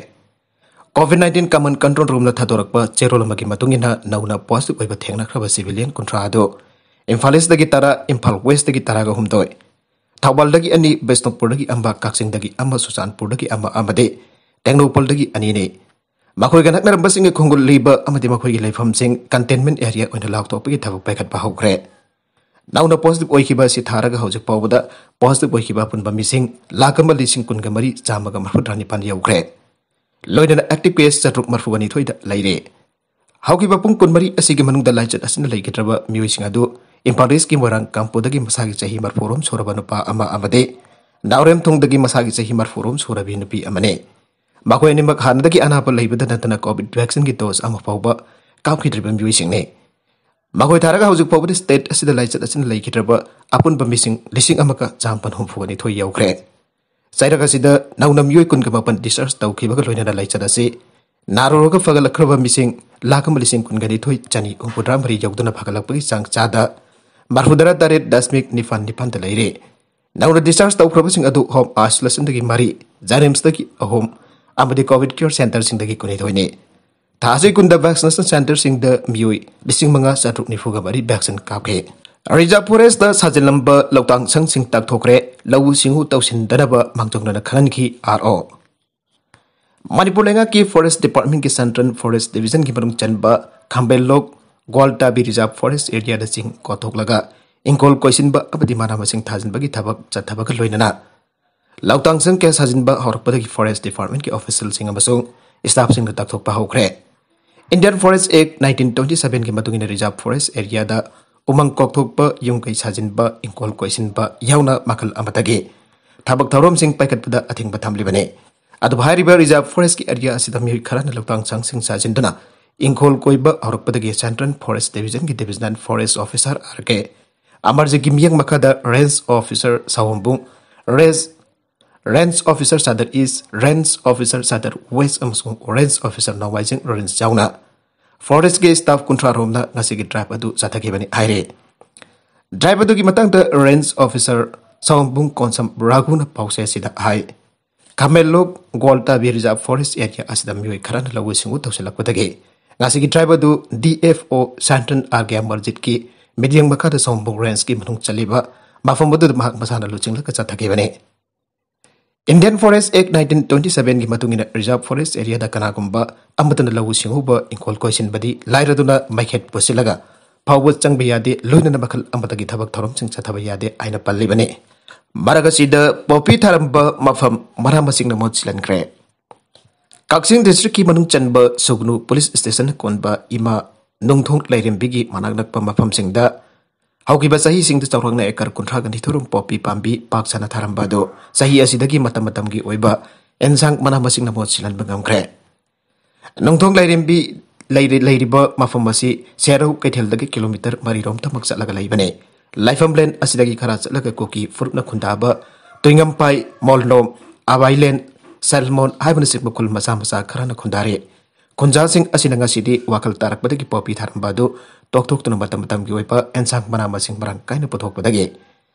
ꯀꯣꯚꯤꯗ ꯅꯥꯏꯟꯇꯤꯟ ꯀꯃꯟ ꯀꯟꯇ꯭ꯔꯣꯜ ꯔꯨꯝꯅ ꯊꯥꯗꯣꯔꯛꯄ ꯆꯦꯔꯣꯜ ꯑꯃꯒꯤ ꯃꯇꯨꯡ ꯏꯟꯅ ꯅꯧꯅ ꯄꯣꯖꯤꯇꯤꯚ ꯑꯣꯏꯕ ꯊꯦꯡꯅꯈ꯭ꯔꯕ ꯁꯤꯚꯤꯂꯤꯌꯟ ꯀꯨꯟꯊ꯭ꯔꯥ ꯑꯗꯨ ꯏꯝꯐꯥꯜ ꯏꯁꯇꯒꯤ ꯇꯔꯥ, ꯏꯝꯐꯥꯜ ꯋꯦꯁꯇꯒꯤ ꯇꯔꯥꯒ ꯍꯨꯝꯗꯣꯏ, ꯊꯧꯕꯥꯜꯗꯒꯤ ꯑꯅꯤ, ꯕꯤꯁꯅꯨꯄꯨꯔꯗꯒꯤ ꯑꯃ, ꯀꯛꯆꯤꯡꯗꯒꯤ ꯑꯃ, ꯆꯨꯔꯆꯥꯟꯄꯨꯔꯗꯒꯤ ꯑꯃ ꯑꯃꯗꯤ ꯇꯦꯡꯅꯧꯄꯜꯗꯒꯤ ꯑꯅꯤꯅꯤ꯫ ꯃꯈꯣꯏꯒ ꯅꯛꯅꯔꯝꯕꯁꯤꯡꯒꯤ ꯈꯣꯡꯒꯨꯜ ꯂꯤꯕ ꯑꯃꯗꯤ ꯃꯈꯣꯏꯒꯤ ꯂꯩꯐꯝꯁꯤꯡ ꯀꯟꯇꯦꯟꯃꯦꯟ ꯑꯦꯔꯤꯌꯥ ꯑꯣꯏꯅ ꯂꯥꯎꯊꯣꯛꯄꯒꯤ ꯊꯕꯛ ꯄꯥꯏꯈꯠꯄ ꯍꯧꯈ꯭ꯔꯦ꯫ ꯅꯧꯅ ꯄꯣꯖꯤꯇꯤꯚ ꯑꯣꯏꯈꯤꯕ ꯑꯁꯤ ꯊꯥꯔꯒ ꯍꯧꯖꯤꯛ ꯐꯥꯎꯕꯗ ꯄꯣꯖꯤꯇꯤꯚ ꯑꯣꯏꯈꯤꯕ ꯑꯄꯨꯟꯕ ꯃꯤꯁꯤꯡ ꯂꯥꯈ ꯑꯃ ꯂꯤꯁꯤꯡ ꯀꯨꯟꯒ ꯃꯔꯤ ꯆꯥꯝꯃꯒ ꯃꯔꯐꯨꯇꯔꯥ ꯅꯤꯄꯥꯟ ꯌꯧꯈ꯭ꯔꯦ꯫ ꯂꯣꯏꯅꯅ ꯑꯦꯛꯇꯤꯚ ꯀꯦꯁ ꯆꯥꯇ꯭ꯔꯨꯛ ꯃꯔꯐꯨꯒ ꯅꯤꯊꯣꯏꯗ ꯂꯩꯔꯦ꯫ ꯍꯧꯈꯤꯕ ꯄꯨꯡ ꯀꯨꯟꯃꯔꯤ ꯑꯁꯤꯒꯤ ꯃꯅꯨꯡꯗ ꯂꯥꯏꯆꯠ ꯑꯁꯤꯅ ꯂꯩꯈꯤꯗ꯭ꯔꯕ ꯃꯤꯑꯣꯏꯁꯤꯡ ꯑꯗꯨ ꯏꯝꯐꯥꯜ ꯏꯁꯀꯤ ꯃꯣꯏꯔꯥꯡ ꯀꯥꯝꯄꯨꯗꯒꯤ ꯃꯁꯥꯒꯤ ꯆꯍꯤ ꯃꯔꯐꯨꯔꯣꯝ ꯁꯨꯔꯕ ꯅꯨꯄꯥ ꯑꯃ ꯑꯃꯗꯤ ꯅꯥꯎꯔꯦꯝꯊꯣꯡꯗꯒꯤ ꯃꯁꯥꯒꯤ ꯆꯍꯤ ꯃꯔꯐꯨꯔꯣꯝ ꯁꯨꯔꯕꯤ ꯅꯨꯄꯤ ꯑꯃꯅꯤ꯫ ꯃꯈꯣꯏ ꯑꯅꯤꯃꯛ ꯍꯥꯟꯅꯗꯒꯤ ꯑꯅꯥꯕ ꯂꯩꯕꯗ ꯅꯠꯇꯅ ꯀꯣꯚꯤꯗ ꯚꯦꯛꯁꯤꯟꯒꯤ ꯗꯣꯁ ꯑꯃ ꯐꯥꯎꯕ ꯀꯥꯞꯈꯤꯗ꯭ꯔꯤꯕ ꯃꯤꯑꯣꯏꯁꯤꯡꯅꯤ꯫ ꯃꯈꯣꯏ ꯊꯥꯔꯒ ꯍꯧꯖꯤꯛ ꯐꯥꯎꯕꯗ ꯁ꯭ꯇꯦꯠ ꯑꯁꯤꯗ ꯂꯥꯏꯆꯠ ꯑꯁꯤꯅ ꯂꯩꯈꯤꯗ꯭ꯔꯕ ꯑꯄꯨꯟꯕ ꯃꯤꯁꯤꯡ ꯂꯤꯁꯤꯡ ꯑꯃꯒ ꯆꯥꯃꯥꯄꯟ ꯍꯨꯝꯐꯨꯒ ꯅꯤꯊꯣꯏ ꯌꯧꯈ꯭ꯔꯦ꯫ ꯆꯩꯔꯛ ꯑꯁꯤꯗ ꯅꯧꯅ ꯃꯤꯑꯣꯏ ꯀꯨꯟꯒ ꯃꯥꯄꯟ ꯗꯤꯁꯆꯥꯔꯖ ꯇꯧꯈꯤꯕꯒ ꯂꯣꯏꯅꯅ ꯂꯥꯏꯆꯠ ꯑꯁꯤ ꯅꯥꯔꯨꯔꯒ ꯐꯒꯠꯂꯛꯈ꯭ꯔꯕ ꯃꯤꯁꯤꯡ ꯂꯥꯈ ꯑꯃ ꯂꯤꯁꯤꯡ ꯀꯨꯟꯒ ꯅꯤꯊꯣꯏ ꯆꯅꯤ ꯍꯨꯝꯐꯨꯇꯔꯥ ꯃꯔꯤ ꯌꯧꯗꯨꯅ ꯐꯒꯠꯂꯛꯄꯒꯤ ꯆꯥꯡ ꯆꯥꯗ ꯃꯔꯐꯨꯇꯔꯥ ꯇꯔꯦꯠ ꯗꯁꯃꯤꯛ ꯅꯤꯄꯥꯟ ꯅꯤꯄꯥꯟꯗ ꯂꯩꯔꯦ꯫ ꯅꯧꯅ ꯗꯤꯁꯆꯥꯔꯖ ꯇꯧꯈ꯭ꯔꯕꯁꯤꯡ ꯑꯗꯨ ꯍꯣꯝ ꯑꯥꯏꯁꯣꯂꯦꯁꯟꯗꯒꯤ ꯃꯔꯤ, ꯖꯥꯏꯅꯤꯝꯁꯇꯒꯤ ꯑꯍꯨꯝ ꯑꯃꯗꯤ ꯀꯣꯚꯤꯗ ꯀꯤꯌꯔ ꯁꯦꯟꯇꯔꯁꯤꯡꯗꯒꯤ ꯀꯨꯟꯅꯤꯊꯣꯏꯅꯤ꯫ ꯊꯥ ꯑꯁꯤ ꯀꯨꯟꯗ ꯚꯦꯛꯁꯤꯅꯦꯁꯟ ꯁꯦꯟꯇꯔꯁꯤꯡꯗ ꯃꯤꯑꯣꯏ ꯂꯤꯁꯤꯡ ꯃꯉꯥ ꯆꯥꯇ꯭ꯔꯨꯛ ꯅꯤꯐꯨꯒ ꯃꯔꯤ ꯚꯦꯛꯁꯤꯟ ꯀꯥꯞꯈꯤ꯫ ꯔꯤꯖꯥꯔꯚ ꯐꯣꯔꯦꯁꯇ ꯁꯥꯖꯤꯜꯂꯝꯕ ꯂꯧꯇꯥꯡ ꯁꯪꯁꯤꯡ ꯇꯥꯛꯊꯣꯛꯈ꯭ꯔꯦ꯫ ꯂꯧꯎ ꯁꯤꯡꯎ ꯇꯧꯁꯤꯟꯗꯅꯕ ꯃꯥꯡꯖꯧꯅꯅ ꯈꯪꯍꯟꯈꯤ, ꯑꯥꯔ ꯑꯣ꯫ ꯃꯅꯤꯄꯨꯔ ꯂꯩꯉꯥꯛꯀꯤ ꯐꯣꯔꯦꯁ ꯗꯤꯄꯥꯔꯠꯃꯦꯟꯒꯤ ꯁꯦꯟꯇ꯭ꯔꯦꯜ ꯐꯣꯔꯦꯁ ꯗꯤꯕꯤꯖꯟꯒꯤ ꯃꯅꯨꯡ ꯆꯟꯕ ꯈꯥꯝꯕꯦꯜꯂꯣꯛ, ꯒ꯭ꯋꯥꯜꯇꯥꯕꯤ ꯔꯤꯖꯥꯔꯚ ꯐꯣꯔꯦꯁ ꯑꯦꯔꯤꯌꯥꯗ ꯆꯤꯡ ꯀꯣꯊꯣꯛꯂꯒ ꯏꯪꯈꯣꯜ ꯀꯣꯏꯁꯤꯟꯕ ꯑꯃꯗꯤ ꯃꯅꯥ ꯃꯁꯤꯡ ꯊꯥꯖꯤꯟꯕꯒꯤ ꯊꯕꯛ ꯆꯠꯊꯕꯒ ꯂꯣꯏꯅꯅ ꯂꯧꯇꯥꯡ ꯁꯪ ꯀꯌꯥ ꯁꯥꯖꯤꯟꯕ ꯍꯧꯔꯛꯄꯗꯒꯤ ꯐꯣꯔꯦꯁ ꯗꯤꯄꯥꯔꯠꯃꯦꯟꯒꯤ ꯑꯣꯐꯤꯁꯤꯌꯦꯜꯁꯤꯡ ꯑꯃꯁꯨꯡ ꯁ꯭ꯇꯥꯐꯁꯤꯡꯅ ꯇꯥꯛꯊꯣꯛꯄ ꯍꯧꯈ꯭ꯔꯦ꯫ ꯏꯟꯗꯤꯌꯟ ꯐꯣꯔꯦꯁ ꯑꯦꯛ ꯅꯥꯏꯟꯇꯤꯟ ꯇ꯭ꯋꯦꯟꯇꯤ ꯁꯚꯦꯟꯒꯤ ꯃꯇꯨꯡ ꯏꯟꯅ ꯔꯤꯖꯥꯔꯚ ꯐꯣꯔꯦꯁ ꯑꯦꯔꯤꯌꯥꯗ ꯎꯃꯪ ꯀꯣꯛꯊꯣꯛꯄ, ꯌꯨꯝ ꯀꯩ ꯁꯥꯖꯤꯟꯕ, ꯏꯪꯈꯣꯜ ꯀꯣꯏꯁꯤꯟꯕ ꯌꯥꯎꯅ ꯃꯈꯜ ꯑꯃꯠꯇꯒꯤ ꯊꯕꯛ ꯊꯧꯔꯝꯁꯤꯡ ꯄꯥꯏꯈꯠꯄꯗ ꯑꯊꯤꯡꯕ ꯊꯝꯂꯤꯕꯅꯤ꯫ ꯑꯗꯨꯕꯨ ꯍꯥꯏꯔꯤꯕ ꯔꯤꯖꯥꯔꯚ ꯐꯣꯔꯦꯁꯀꯤ ꯑꯦꯔꯤꯌꯥ ꯑꯁꯤꯗ ꯃꯤꯑꯣꯏ ꯈꯔꯅ ꯂꯧꯇꯥꯡ ꯁꯪꯁꯤꯡ ꯁꯥꯖꯤꯟꯗꯨꯅ ꯏꯪꯈꯣꯜ ꯀꯣꯏꯕ ꯍꯧꯔꯛꯄꯗꯒꯤ ꯁꯦꯟꯇ꯭ꯔꯦꯜ ꯐꯣꯔꯦꯁ ꯗꯤꯕꯤꯖꯟꯒꯤ divisional forest officer R K ꯑꯃꯔꯖꯤꯠꯀꯤ ꯃꯤꯠꯌꯦꯡ ꯃꯈꯥꯗ Range Officer ꯁꯥꯎꯍꯝꯕꯨꯡ, Range, Range Officer Chandel East, Range Officer Chandel West ꯑꯃꯁꯨꯡ Range Officer ꯅꯣꯡꯃꯥꯏꯖꯤꯡ Range ꯌꯥꯎꯅ forestꯀꯤ staff ꯀꯨꯟꯊ꯭ꯔꯥ ꯔꯣꯝꯅ ꯉꯁꯤꯒꯤ drive ꯑꯗꯨ ꯆꯠꯊꯈꯤꯕꯅꯤ ꯍꯥꯏꯔꯤ꯫ Drive ꯑꯗꯨꯒꯤ ꯃꯇꯥꯡꯗ Range Officer ꯁꯥꯎꯍꯝꯕꯨꯡ ꯀꯣꯟꯁꯝ ꯔꯥꯒꯨꯅ ꯄꯥꯎꯆꯦ ꯑꯁꯤꯗ ꯍꯥꯏ, ꯈꯥꯃꯦꯟꯂꯣꯛ ꯒꯣꯜꯇꯥꯕꯤ Reserve Forest Area ꯑꯁꯤꯗ ꯃꯤꯑꯣꯏ ꯈꯔꯅ ꯂꯧꯎ ꯁꯤꯡꯎ ꯇꯧꯁꯤꯜꯂꯛꯄꯗꯒꯤ ꯉꯁꯤꯒꯤ drive ꯑꯗꯨ D F O Central R K ꯑꯃꯔꯖꯤꯠꯀꯤ ꯃꯤꯠꯌꯦꯡ ꯃꯈꯥꯗ ꯁꯥꯎꯍꯝꯕꯨꯡ Rangeꯀꯤ ꯃꯅꯨꯡ ꯆꯜꯂꯤꯕ ꯃꯐꯝ ꯑꯗꯨꯗ ꯃꯍꯥꯛ ꯃꯁꯥꯅ ꯂꯨꯆꯤꯡꯂꯒ ꯆꯠꯊꯈꯤꯕꯅꯤ꯫ Indian Forest Act nineteen twenty sevenꯒꯤ ꯃꯇꯨꯡ ꯏꯟꯅ Reserve Forest Areaꯗ ꯀꯅꯥꯒꯨꯝꯕ ꯑꯃꯠꯇꯅ ꯂꯧꯎ ꯁꯤꯡꯎꯕ, ꯏꯪꯈꯣꯜ ꯀꯣꯏꯁꯤꯟꯕꯗꯤ ꯂꯥꯏꯔꯗꯨꯅ ꯃꯩꯈꯦꯠ ꯄꯨꯁꯤꯜꯂꯒ ꯐꯥꯎꯕ ꯆꯪꯕ ꯌꯥꯗꯦ, ꯂꯣꯏꯅꯅ ꯃꯈꯜ ꯑꯃꯠꯇꯒꯤ ꯊꯕꯛ ꯊꯧꯔꯝꯁꯤꯡ ꯆꯠꯊꯕ ꯌꯥꯗꯦ ꯍꯥꯏꯅ ꯄꯜꯂꯤꯕꯅꯤ꯫ ꯃꯔꯛ ꯑꯁꯤꯗ ꯄꯣꯄꯤ ꯊꯥꯔꯝꯕ ꯃꯐꯝ ꯃꯅꯥ ꯃꯁꯤꯡꯅ ꯃꯍꯨꯠ ꯁꯤꯜꯍꯟꯈ꯭ꯔꯦ꯫ ꯀꯛꯆꯤꯡ districtꯀꯤ ꯃꯅꯨꯡ ꯆꯟꯕ ꯁꯨꯒꯅꯨ police stationꯅ ꯀꯣꯟꯕ ꯏꯃꯥ ꯅꯨꯡꯊꯣꯡ ꯂꯩꯔꯦꯝꯕꯤꯒꯤ ꯃꯅꯥꯛ ꯅꯛꯄ ꯃꯐꯝꯁꯤꯡꯗ ꯍꯧꯈꯤꯕ ꯆꯍꯤꯁꯤꯡꯗ ꯆꯥꯎꯔꯥꯛꯅ acre ꯀꯨꯟꯊ꯭ꯔꯥꯒ ꯅꯤꯊꯣꯏ ꯔꯣꯝ ꯄꯣꯄꯤ ꯄꯥꯝꯕꯤ ꯄꯥꯛ ꯁꯟꯅ ꯊꯥꯔꯝꯕ ꯑꯗꯨ ꯆꯍꯤ ꯑꯁꯤꯗꯒꯤ ꯃꯇꯝ ꯃꯇꯝꯒꯤ ꯑꯣꯏꯕ ꯑꯦꯟꯁꯥꯡ ꯃꯅꯥ ꯃꯁꯤꯡꯅ ꯃꯍꯨꯠ ꯁꯤꯜꯍꯟꯕ ꯉꯝꯈ꯭ꯔꯦ꯫ ꯅꯨꯡꯊꯣꯡ ꯂꯩꯔꯦꯝꯕꯤ ꯂꯩꯔꯤ-, ꯂꯩꯔꯤꯕ ꯃꯐꯝ ꯑꯁꯤ ꯁꯦꯔꯧ ꯀꯩꯊꯦꯜꯗꯒꯤ kilometre ꯃꯔꯤ ꯔꯣꯝꯇꯃꯛ ꯆꯠꯂꯒ ꯂꯩꯕꯅꯤ꯫ ꯂꯥꯏꯐꯝꯂꯦꯟ ꯑꯁꯤꯗꯒꯤ ꯈꯔ ꯆꯠꯂꯒ ꯀꯨꯀꯤ ꯐꯨꯔꯨꯞꯅ ꯈꯨꯟꯗꯥꯕ ꯇꯨꯏꯉꯝꯄꯥꯏ, ꯃꯣꯜꯅꯣꯝ, ꯑꯕꯥꯏꯂꯦꯟ, ꯁꯦꯜꯃꯣꯟ ꯍꯥꯏꯕꯅꯆꯤꯡꯕ ꯈꯨꯜ ꯃꯆꯥ ꯃꯆꯥ ꯈꯔꯅ ꯈꯨꯟꯗꯥꯔꯤ꯫ ꯈꯨꯟꯖꯥꯁꯤꯡ ꯑꯁꯤꯅ ꯉꯁꯤꯗꯤ ꯋꯥꯈꯜ ꯇꯥꯔꯛꯄꯗꯒꯤ ꯄꯣꯄꯤ ꯊꯥꯔꯝꯕ ꯑꯗꯨ ꯇꯣꯛꯊꯣꯛꯇꯨꯅ ꯃꯇꯝ ꯃꯇꯝꯒꯤ ꯑꯣꯏꯕ ꯑꯦꯟꯁꯥꯡ ꯃꯅꯥ ꯃꯁꯤꯡ ꯃꯔꯥꯡ ꯀꯥꯏꯅ ꯄꯨꯊꯣꯛꯄꯗꯒꯤ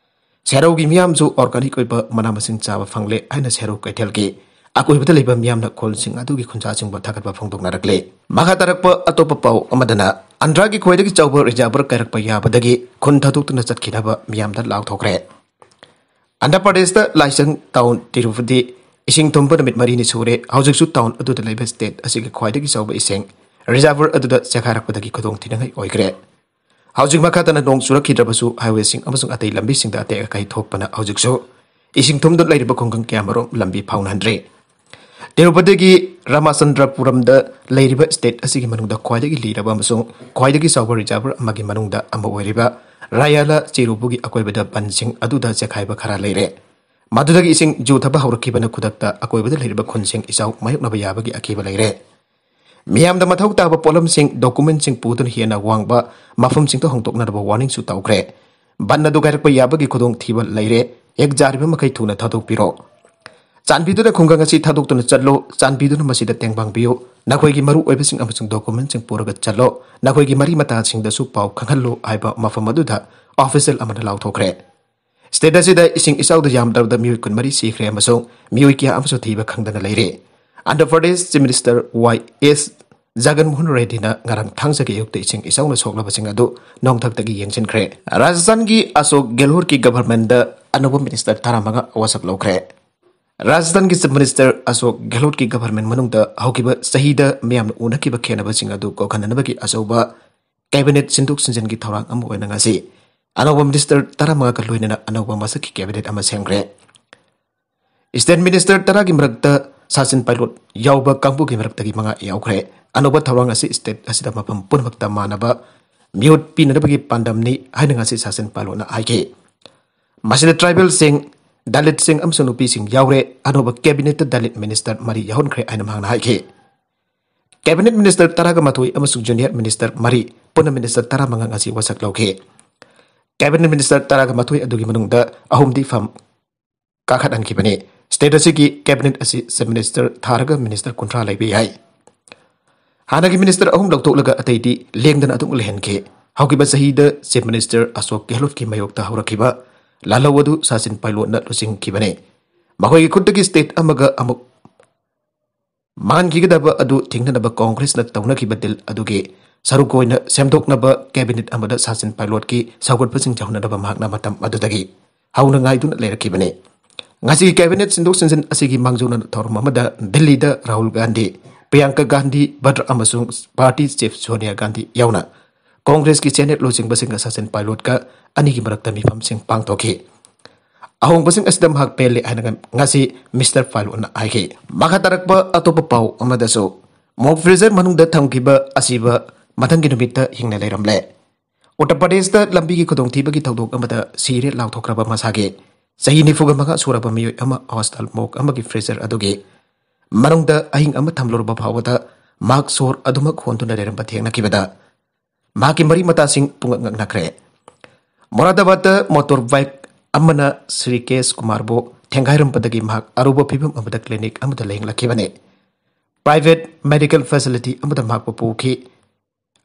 ꯁꯦꯔꯧꯒꯤ ꯃꯤꯌꯥꯝꯁꯨ organic ꯑꯣꯏꯕ ꯃꯅꯥ ꯃꯁꯤꯡ ꯆꯥꯕ ꯐꯪꯂꯦ ꯍꯥꯏꯅ ꯁꯦꯔꯧ ꯀꯩꯊꯦꯜꯒꯤ ꯑꯀꯣꯏꯕꯗ ꯂꯩꯕ ꯃꯤꯌꯥꯝꯅ ꯈꯨꯜꯁꯤꯡ ꯑꯗꯨꯒꯤ ꯈꯨꯟꯖꯥꯁꯤꯡꯕꯨ ꯊꯥꯒꯠꯄ ꯐꯣꯡꯗꯣꯛꯅꯔꯛꯂꯤ꯫ ꯃꯈꯥ ꯇꯥꯔꯛꯄ ꯑꯇꯣꯞꯄ ꯄꯥꯎ ꯑꯃꯗꯅ ꯑꯟꯙ꯭ꯔꯥꯒꯤ ꯈ꯭ꯋꯥꯏꯗꯒꯤ ꯆꯥꯎꯕ reservoir ꯀꯥꯏꯔꯛꯄ ꯌꯥꯕꯗꯒꯤ ꯈꯨꯟ ꯊꯥꯗꯣꯛꯇꯨꯅ ꯆꯠꯈꯤꯅꯕ ꯃꯤꯌꯥꯝꯗ ꯂꯥꯎꯊꯣꯛꯈ꯭ꯔꯦ꯫ ꯑꯟꯙ꯭ꯔ ꯄ꯭ꯔꯗꯦꯁꯇ ꯂꯥꯏꯁꯪ town ꯇꯤꯔꯨꯄꯇꯤ ꯏꯁꯤꯡ ꯊꯨꯝꯕ ꯅꯨꯃꯤꯠ ꯃꯔꯤꯅꯤ ꯁꯨꯔꯦ꯫ ꯍꯧꯖꯤꯛꯁꯨ town ꯑꯗꯨꯗ ꯂꯩꯕ state ꯑꯁꯤꯒꯤ ꯈ꯭ꯋꯥꯏꯗꯒꯤ ꯆꯥꯎꯕ ꯏꯁꯤꯡ reservoir ꯑꯗꯨꯗ ꯆꯦꯈꯥꯏꯔꯛꯄꯗꯒꯤ ꯈꯨꯗꯣꯡꯊꯤꯅꯤꯡꯉꯥꯏ ꯑꯣꯏꯈ꯭ꯔꯦ꯫ ꯍꯧꯖꯤꯛ ꯃꯈꯥ ꯇꯥꯅ ꯅꯣꯡ ꯆꯨꯔꯛꯈꯤꯗ꯭ꯔꯕꯁꯨ highwayꯁꯤꯡ ꯑꯃꯁꯨꯡ ꯑꯇꯩ ꯂꯝꯕꯤꯁꯤꯡꯗ ꯑꯇꯦꯛ ꯑꯀꯥꯏ ꯊꯣꯛꯄꯅ ꯍꯧꯖꯤꯛꯁꯨ ꯏꯁꯤꯡ ꯊꯨꯝꯗꯨꯅ ꯂꯩꯔꯤꯕ ꯈꯨꯡꯒꯪ ꯀꯌꯥꯃꯔꯨꯝ ꯂꯝꯕꯤ ꯐꯥꯎꯅꯍꯟꯗ꯭ꯔꯤ꯫ ꯇꯤꯔꯨꯄꯇꯤꯒꯤ ꯔꯥꯃꯥꯆꯟꯗ꯭ꯔꯄꯨꯔꯝꯗ ꯂꯩꯔꯤꯕ state ꯑꯁꯤꯒꯤ ꯃꯅꯨꯡꯗ ꯈ꯭ꯋꯥꯏꯗꯒꯤ ꯂꯤꯔꯕ ꯑꯃꯁꯨꯡ ꯈ꯭ꯋꯥꯏꯗꯒꯤ ꯆꯥꯎꯕ reservoir ꯑꯃꯒꯤ ꯃꯅꯨꯡꯗ ꯑꯃ ꯑꯣꯏꯔꯤꯕ ꯔꯥꯌꯥꯂ ꯆꯤꯔꯨꯕꯨꯒꯤ ꯑꯀꯣꯏꯕꯗ ꯕꯟꯁꯤꯡ ꯑꯗꯨꯗ ꯆꯦꯈꯥꯏꯕ ꯈꯔ ꯂꯩꯔꯦ꯫ ꯃꯗꯨꯗꯒꯤ ꯏꯁꯤꯡ ꯖꯨꯊꯕ ꯍꯧꯔꯛꯈꯤꯕꯅ ꯈꯨꯗꯛꯇ ꯑꯀꯣꯏꯕꯗ ꯂꯩꯔꯤꯕ ꯈꯨꯟꯁꯤꯡ ꯏꯆꯥꯎ ꯃꯥꯌꯣꯛꯅꯕ ꯌꯥꯕꯒꯤ ꯑꯀꯤꯕ ꯂꯩꯔꯦ꯫ ꯃꯤꯌꯥꯝꯗ ꯃꯊꯧ ꯇꯥꯕ ꯄꯣꯠꯂꯝꯁꯤꯡ, documentꯁꯤꯡ ꯄꯨꯗꯨꯅ ꯍꯦꯟꯅ ꯋꯥꯡꯕ ꯃꯐꯝꯁꯤꯡꯗ ꯍꯣꯡꯗꯣꯛꯅꯅꯕ warningꯁꯨ ꯇꯧꯈ꯭ꯔꯦ꯫ ꯕꯟ ꯑꯗꯨ ꯀꯥꯏꯔꯛꯄ ꯌꯥꯕꯒꯤ ꯈꯨꯗꯣꯡꯊꯤꯕ ꯂꯩꯔꯦ꯫ ꯍꯦꯛ ꯌꯥꯔꯤꯕ ꯃꯈꯩ ꯊꯨꯅ ꯊꯥꯗꯣꯛꯄꯤꯔꯣ꯫ ꯆꯥꯟꯕꯤꯗꯨꯅ ꯈꯨꯡꯒꯪ ꯑꯁꯤ ꯊꯥꯗꯣꯛꯇꯨꯅ ꯆꯠꯂꯣ꯫ ꯆꯥꯟꯕꯤꯗꯨꯅ ꯃꯁꯤꯗ ꯇꯦꯡꯕꯥꯡꯕꯤꯌꯨ꯫ ꯅꯈꯣꯏꯒꯤ ꯃꯔꯨ ꯑꯣꯏꯕꯁꯤꯡ ꯑꯃꯁꯨꯡ ꯗꯣꯀꯨꯃꯦꯟꯁꯤꯡ ꯄꯨꯔꯒ ꯆꯠꯂꯣ꯫ ꯅꯈꯣꯏꯒꯤ ꯃꯔꯤ ꯃꯇꯥꯁꯤꯡꯗꯁꯨ ꯄꯥꯎ ꯈꯪꯍꯜꯂꯨ ꯍꯥꯏꯕ ꯃꯐꯝ ꯑꯗꯨꯗ ꯑꯣꯐꯤꯁꯤꯌꯦꯜ ꯑꯃꯅ ꯂꯥꯎꯊꯣꯛꯈ꯭ꯔꯦ꯫ ꯁ꯭ꯇꯦꯠ ꯑꯁꯤꯗ ꯏꯁꯤꯡ ꯏꯆꯥꯎꯗ ꯌꯥꯝꯗ꯭ꯔꯕꯗ ꯃꯤꯑꯣꯏ ꯀꯨꯟꯃꯔꯤ ꯁꯤꯈ꯭ꯔꯦ ꯑꯃꯁꯨꯡ ꯃꯤꯑꯣꯏ ꯀꯌꯥ ꯑꯃꯁꯨ ꯊꯤꯕ ꯈꯪꯗꯅ ꯂꯩꯔꯦ꯫ ꯑꯟꯙ꯭ꯔ ꯄ꯭ꯔꯗꯦꯁ ꯆꯤꯐ ꯃꯤꯅꯤꯁꯇꯔ ꯋꯥꯏ ꯑꯦꯁ ꯖꯒꯟ ꯃꯣꯍꯟ ꯔꯦꯗꯗꯤꯅ ꯉꯔꯥꯡ ꯊꯥꯡꯖꯒꯤ ꯑꯌꯨꯛꯇ ꯏꯁꯤꯡ ꯏꯆꯥꯎꯅ ꯁꯣꯛꯂꯕꯁꯤꯡ ꯑꯗꯨ ꯅꯣꯡꯊꯛꯇꯒꯤ ꯌꯦꯡꯁꯤꯟꯈ꯭ꯔꯦ꯫ ꯔꯥꯖꯁꯊꯥꯟꯒꯤ ꯑꯁꯣꯛ ꯒꯦꯍ꯭ꯂꯣꯠꯀꯤ ꯒꯚꯔꯟꯃꯦꯟꯗ ꯑꯅꯧꯕ ꯃꯤꯅꯤꯁꯇꯔ ꯇꯔꯥꯃꯉꯥ ꯋꯥꯁꯛ ꯂꯧꯈ꯭ꯔꯦ꯫ ꯔꯥꯖꯁꯊꯥꯟꯒꯤ ꯆꯤꯐ ꯃꯤꯅꯤꯁꯇꯔ ꯑꯁꯣꯛ ꯒꯦꯍ꯭ꯂꯣꯠꯀꯤ ꯒꯚꯔꯟꯃꯦꯟ ꯃꯅꯨꯡꯗ ꯍꯧꯈꯤꯕ ꯆꯍꯤꯗ ꯃꯤꯌꯥꯝꯅ ꯎꯅꯈꯤꯕ ꯈꯦꯟꯅꯕꯁꯤꯡ ꯑꯗꯨ ꯀꯣꯛꯍꯟꯅꯅꯕꯒꯤ ꯑꯆꯧꯕ ꯀꯦꯕꯤꯅꯦꯠ ꯁꯤꯟꯗꯣꯛ ꯁꯤꯟꯖꯤꯟꯒꯤ ꯊꯧꯔꯥꯡ ꯑꯃ ꯑꯣꯏꯅ ꯉꯁꯤ ꯑꯅꯧꯕ ꯃꯤꯅꯤꯁꯇꯔ ꯇꯔꯥꯃꯉꯥꯒ ꯂꯣꯏꯅꯅ ꯑꯅꯧꯕ ꯃꯁꯛꯀꯤ ꯀꯦꯕꯤꯅꯦꯠ ꯑꯃ ꯁꯦꯝꯈ꯭ꯔꯦ꯫ ꯁ꯭ꯇꯦꯠ ꯃꯤꯅꯤꯁꯇꯔ ꯇꯔꯥꯒꯤ ꯃꯔꯛꯇ ꯁꯥꯆꯤꯟ ꯄꯥꯏꯂꯣꯠ ꯌꯥꯎꯕ ꯀꯥꯡꯕꯨꯒꯤ ꯃꯔꯛꯇꯒꯤ ꯃꯉꯥ ꯌꯥꯎꯈ꯭ꯔꯦ꯫ ꯑꯅꯧꯕ ꯊꯧꯔꯥꯡ ꯑꯁꯤ ꯁ꯭ꯇꯦꯠ ꯑꯁꯤꯗ ꯃꯐꯝ ꯄꯨꯝꯅꯃꯛꯇ ꯃꯥꯟꯅꯕ ꯃꯤꯍꯨꯠ ꯄꯤꯅꯅꯕꯒꯤ ꯄꯥꯟꯗꯝꯅꯤ ꯍꯥꯏꯅ ꯉꯁꯤ ꯁꯥꯆꯤꯟ ꯄꯥꯏꯂꯣꯠꯅ ꯍꯥꯏꯈꯤ꯫ ꯃꯁꯤꯗ ꯇ꯭ꯔꯥꯏꯕꯦꯜꯁꯤꯡ, ꯗꯂꯤꯠꯁꯤꯡ ꯑꯃꯁꯨꯡ ꯅꯨꯄꯤꯁꯤꯡ ꯌꯥꯎꯔꯦ꯫ ꯑꯅꯧꯕ ꯀꯦꯕꯤꯅꯦꯠꯇ ꯗꯂꯤꯠ ꯃꯤꯅꯤꯁꯇꯔ ꯃꯔꯤ ꯌꯥꯎꯍꯟꯈ꯭ꯔꯦ ꯍꯥꯏꯅ ꯃꯍꯥꯛꯅ ꯍꯥꯏꯈꯤ꯫ ꯀꯦꯕꯤꯅꯦꯠ ꯃꯤꯅꯤꯁꯇꯔ ꯇꯔꯥꯒ ꯃꯥꯊꯣꯏ ꯑꯃꯁꯨꯡ ꯖꯨꯅꯤꯌꯔ ꯃꯤꯅꯤꯁꯇꯔ ꯃꯔꯤ, ꯄꯨꯟꯅ ꯃꯤꯅꯤꯁꯇꯔ ꯇꯔꯥꯃꯉꯥ ꯉꯁꯤ ꯋꯥꯁꯛ ꯂꯧꯈꯤ꯫ ꯀꯦꯕꯤꯅꯦꯠ ꯃꯤꯅꯤꯁꯇꯔ ꯇꯔꯥꯒ ꯃꯥꯊꯣꯏ ꯑꯗꯨꯒꯤ ꯃꯅꯨꯡꯗ ꯑꯍꯨꯝꯗꯤ ꯐꯝ ꯀꯥꯈꯠꯍꯟꯈꯤꯕꯅꯤ꯫ ꯁ꯭ꯇꯦꯠ ꯑꯁꯤꯒꯤ ꯀꯦꯕꯤꯅꯦꯠ ꯑꯁꯤ ꯆꯤꯐ ꯃꯤꯅꯤꯁꯇꯔ ꯊꯥꯔꯒ ꯃꯤꯅꯤꯁꯇꯔ ꯀꯨꯟꯊ꯭ꯔꯥ ꯂꯩꯕ ꯌꯥꯏ꯫ ꯍꯥꯟꯅꯒꯤ ꯃꯤꯅꯤꯁꯇꯔ ꯑꯍꯨꯝ ꯂꯧꯊꯣꯛꯂꯒ ꯑꯇꯩꯗꯤ ꯂꯦꯡꯗꯅ ꯑꯗꯨꯝ ꯂꯩꯍꯟꯈꯤ꯫ ꯍꯧꯈꯤꯕ ꯆꯍꯤꯗ ꯆꯤꯐ ꯃꯤꯅꯤꯁꯇꯔ ꯑꯁꯣꯛ ꯒꯦꯍ꯭ꯂꯣꯠꯀꯤ ꯃꯥꯌꯣꯛꯇ ꯍꯧꯔꯛꯈꯤꯕ ꯂꯥꯜꯍꯧ ꯑꯗꯨ ꯁꯥꯆꯤꯟ ꯄꯥꯏꯂꯣꯠꯅ ꯂꯨꯆꯤꯡꯈꯤꯕꯅꯤ꯫ ꯃꯈꯣꯏꯒꯤ ꯈꯨꯠꯇꯒꯤ ꯁ꯭ꯇꯦꯠ ꯑꯃꯒ ꯑꯃꯨꯛ ꯃꯥꯡꯈꯤꯒꯗꯕ ꯑꯗꯨ ꯊꯤꯡꯅꯅꯕ ꯀꯣꯡꯒ꯭ꯔꯦꯁꯅ ꯇꯧꯅꯈꯤꯕ ꯗꯤꯜ ꯑꯗꯨꯒꯤ ꯁꯔꯨꯛ ꯑꯣꯏꯅ ꯁꯦꯝꯗꯣꯛꯅꯕ ꯀꯦꯕꯤꯅꯦꯠ ꯑꯃꯗ ꯁꯥꯆꯤꯟ ꯄꯥꯏꯂꯣꯠꯀꯤ ꯁꯧꯒꯠꯄꯁꯤꯡ ꯌꯧꯍꯟꯅꯅꯕ ꯃꯍꯥꯛꯅ ꯃꯇꯝ ꯑꯗꯨꯗꯒꯤ ꯍꯧꯅ ꯉꯥꯏꯗꯨꯅ ꯂꯩꯔꯛꯈꯤꯕꯅꯤ꯫ ꯉꯁꯤꯒꯤ ꯀꯦꯕꯤꯅꯦꯠ ꯁꯤꯟꯗꯣꯛ ꯁꯤꯟꯖꯤꯟ ꯑꯁꯤꯒꯤ ꯃꯥꯡꯖꯧꯅꯅ ꯊꯧꯔꯝ ꯑꯃꯗ ꯗꯤꯜꯂꯤꯗ ꯔꯥꯍꯨꯜ ꯒꯥꯟꯙꯤ, ꯄ꯭ꯔꯤꯌꯥꯡꯀꯥ ꯒꯥꯟꯙꯤ ꯚꯗ꯭ꯔ ꯑꯃꯁꯨꯡ ꯄꯥꯔꯇꯤ ꯆꯤꯐ ꯁꯣꯅꯤꯌꯥ ꯒꯥꯟꯙꯤ ꯌꯥꯎꯅ ꯀꯣꯡꯒ꯭ꯔꯦꯁꯀꯤ ꯁꯦꯅꯦꯠ ꯂꯨꯆꯤꯡꯕꯁꯤꯡꯒ ꯁꯥꯆꯤꯟ ꯄꯥꯏꯂꯣꯠꯀ ꯑꯅꯤꯒꯤ ꯃꯔꯛꯇ ꯃꯤꯐꯝꯁꯤꯡ ꯄꯥꯡꯊꯣꯛꯈꯤ꯫ ꯑꯍꯣꯡꯕꯁꯤꯡ ꯑꯁꯤꯗ ꯃꯍꯥꯛ ꯄꯦꯜꯂꯦ ꯍꯥꯏꯅ ꯉꯁꯤ ꯃꯤꯁꯇꯔ ꯄꯥꯏꯂꯣꯠꯅ ꯍꯥꯏꯈꯤ꯫ ꯃꯈꯥ ꯇꯥꯔꯛꯄ ꯑꯇꯣꯞꯄ ꯄꯥꯎ ꯑꯃꯗꯁꯨ, ꯃꯣꯛ ꯐ꯭ꯔꯤꯖꯔ ꯃꯅꯨꯡꯗ ꯊꯝꯈꯤꯕ ꯑꯁꯤꯕ ꯃꯊꯪꯒꯤ ꯅꯨꯃꯤꯠꯇ ꯍꯤꯡꯅ ꯂꯩꯔꯝꯂꯦ꯫ ꯎꯠꯇꯔ ꯄ꯭ꯔꯗꯦꯁꯇ ꯂꯝꯕꯤꯒꯤ ꯈꯨꯗꯣꯡꯊꯤꯕꯒꯤ ꯊꯧꯗꯣꯛ ꯑꯃꯗ ꯁꯤꯔꯦ ꯂꯥꯎꯊꯣꯛꯈ꯭ꯔꯕ ꯃꯁꯥꯒꯤ ꯆꯍꯤ ꯅꯤꯐꯨꯒ ꯃꯉꯥ ꯁꯨꯔꯕ ꯃꯤꯑꯣꯏ ꯑꯃ ꯍꯣꯁꯇꯥꯜ ꯃꯣꯛ ꯑꯃꯒꯤ ꯐ꯭ꯔꯤꯖꯔ ꯑꯗꯨꯒꯤ ꯃꯅꯨꯡꯗ ꯑꯍꯤꯡ ꯑꯃ ꯊꯝꯂꯨꯔꯕ ꯐꯥꯎꯕꯗ ꯃꯍꯥꯛ ꯁꯣꯔ ꯑꯗꯨꯃꯛ ꯍꯣꯟꯗꯨꯅ ꯂꯩꯔꯝꯕ ꯊꯦꯡꯅꯈꯤꯕꯗ ꯃꯍꯥꯛꯀꯤ ꯃꯔꯤ ꯃꯇꯥꯁꯤꯡ ꯄꯨꯡꯉꯛ ꯉꯛꯅꯈ꯭ꯔꯦ꯫ ꯃꯣꯔꯥꯗꯥꯕꯥꯗꯇ ꯃꯣꯇꯣꯔ ꯕꯥꯏꯛ ꯑꯃꯅ ꯁ꯭ꯔꯤ ꯀꯦꯁ ꯀꯨꯃꯥꯔꯕꯨ ꯊꯦꯡꯒꯥꯏꯔꯝꯕꯗꯒꯤ ꯃꯍꯥꯛ ꯑꯔꯨꯕ ꯐꯤꯕꯝ ꯑꯃꯗ ꯀ꯭ꯂꯤꯅꯤꯛ ꯑꯃꯗ ꯂꯥꯌꯦꯡꯂꯛꯈꯤꯕꯅꯤ꯫ ꯄ꯭ꯔꯥꯏꯚꯦꯠ ꯃꯦꯗꯤꯀꯦꯜ ꯐꯦꯁꯤꯂꯤꯇꯤ ꯑꯃꯗ ꯃꯍꯥꯛꯄꯨ ꯄꯨꯈꯤ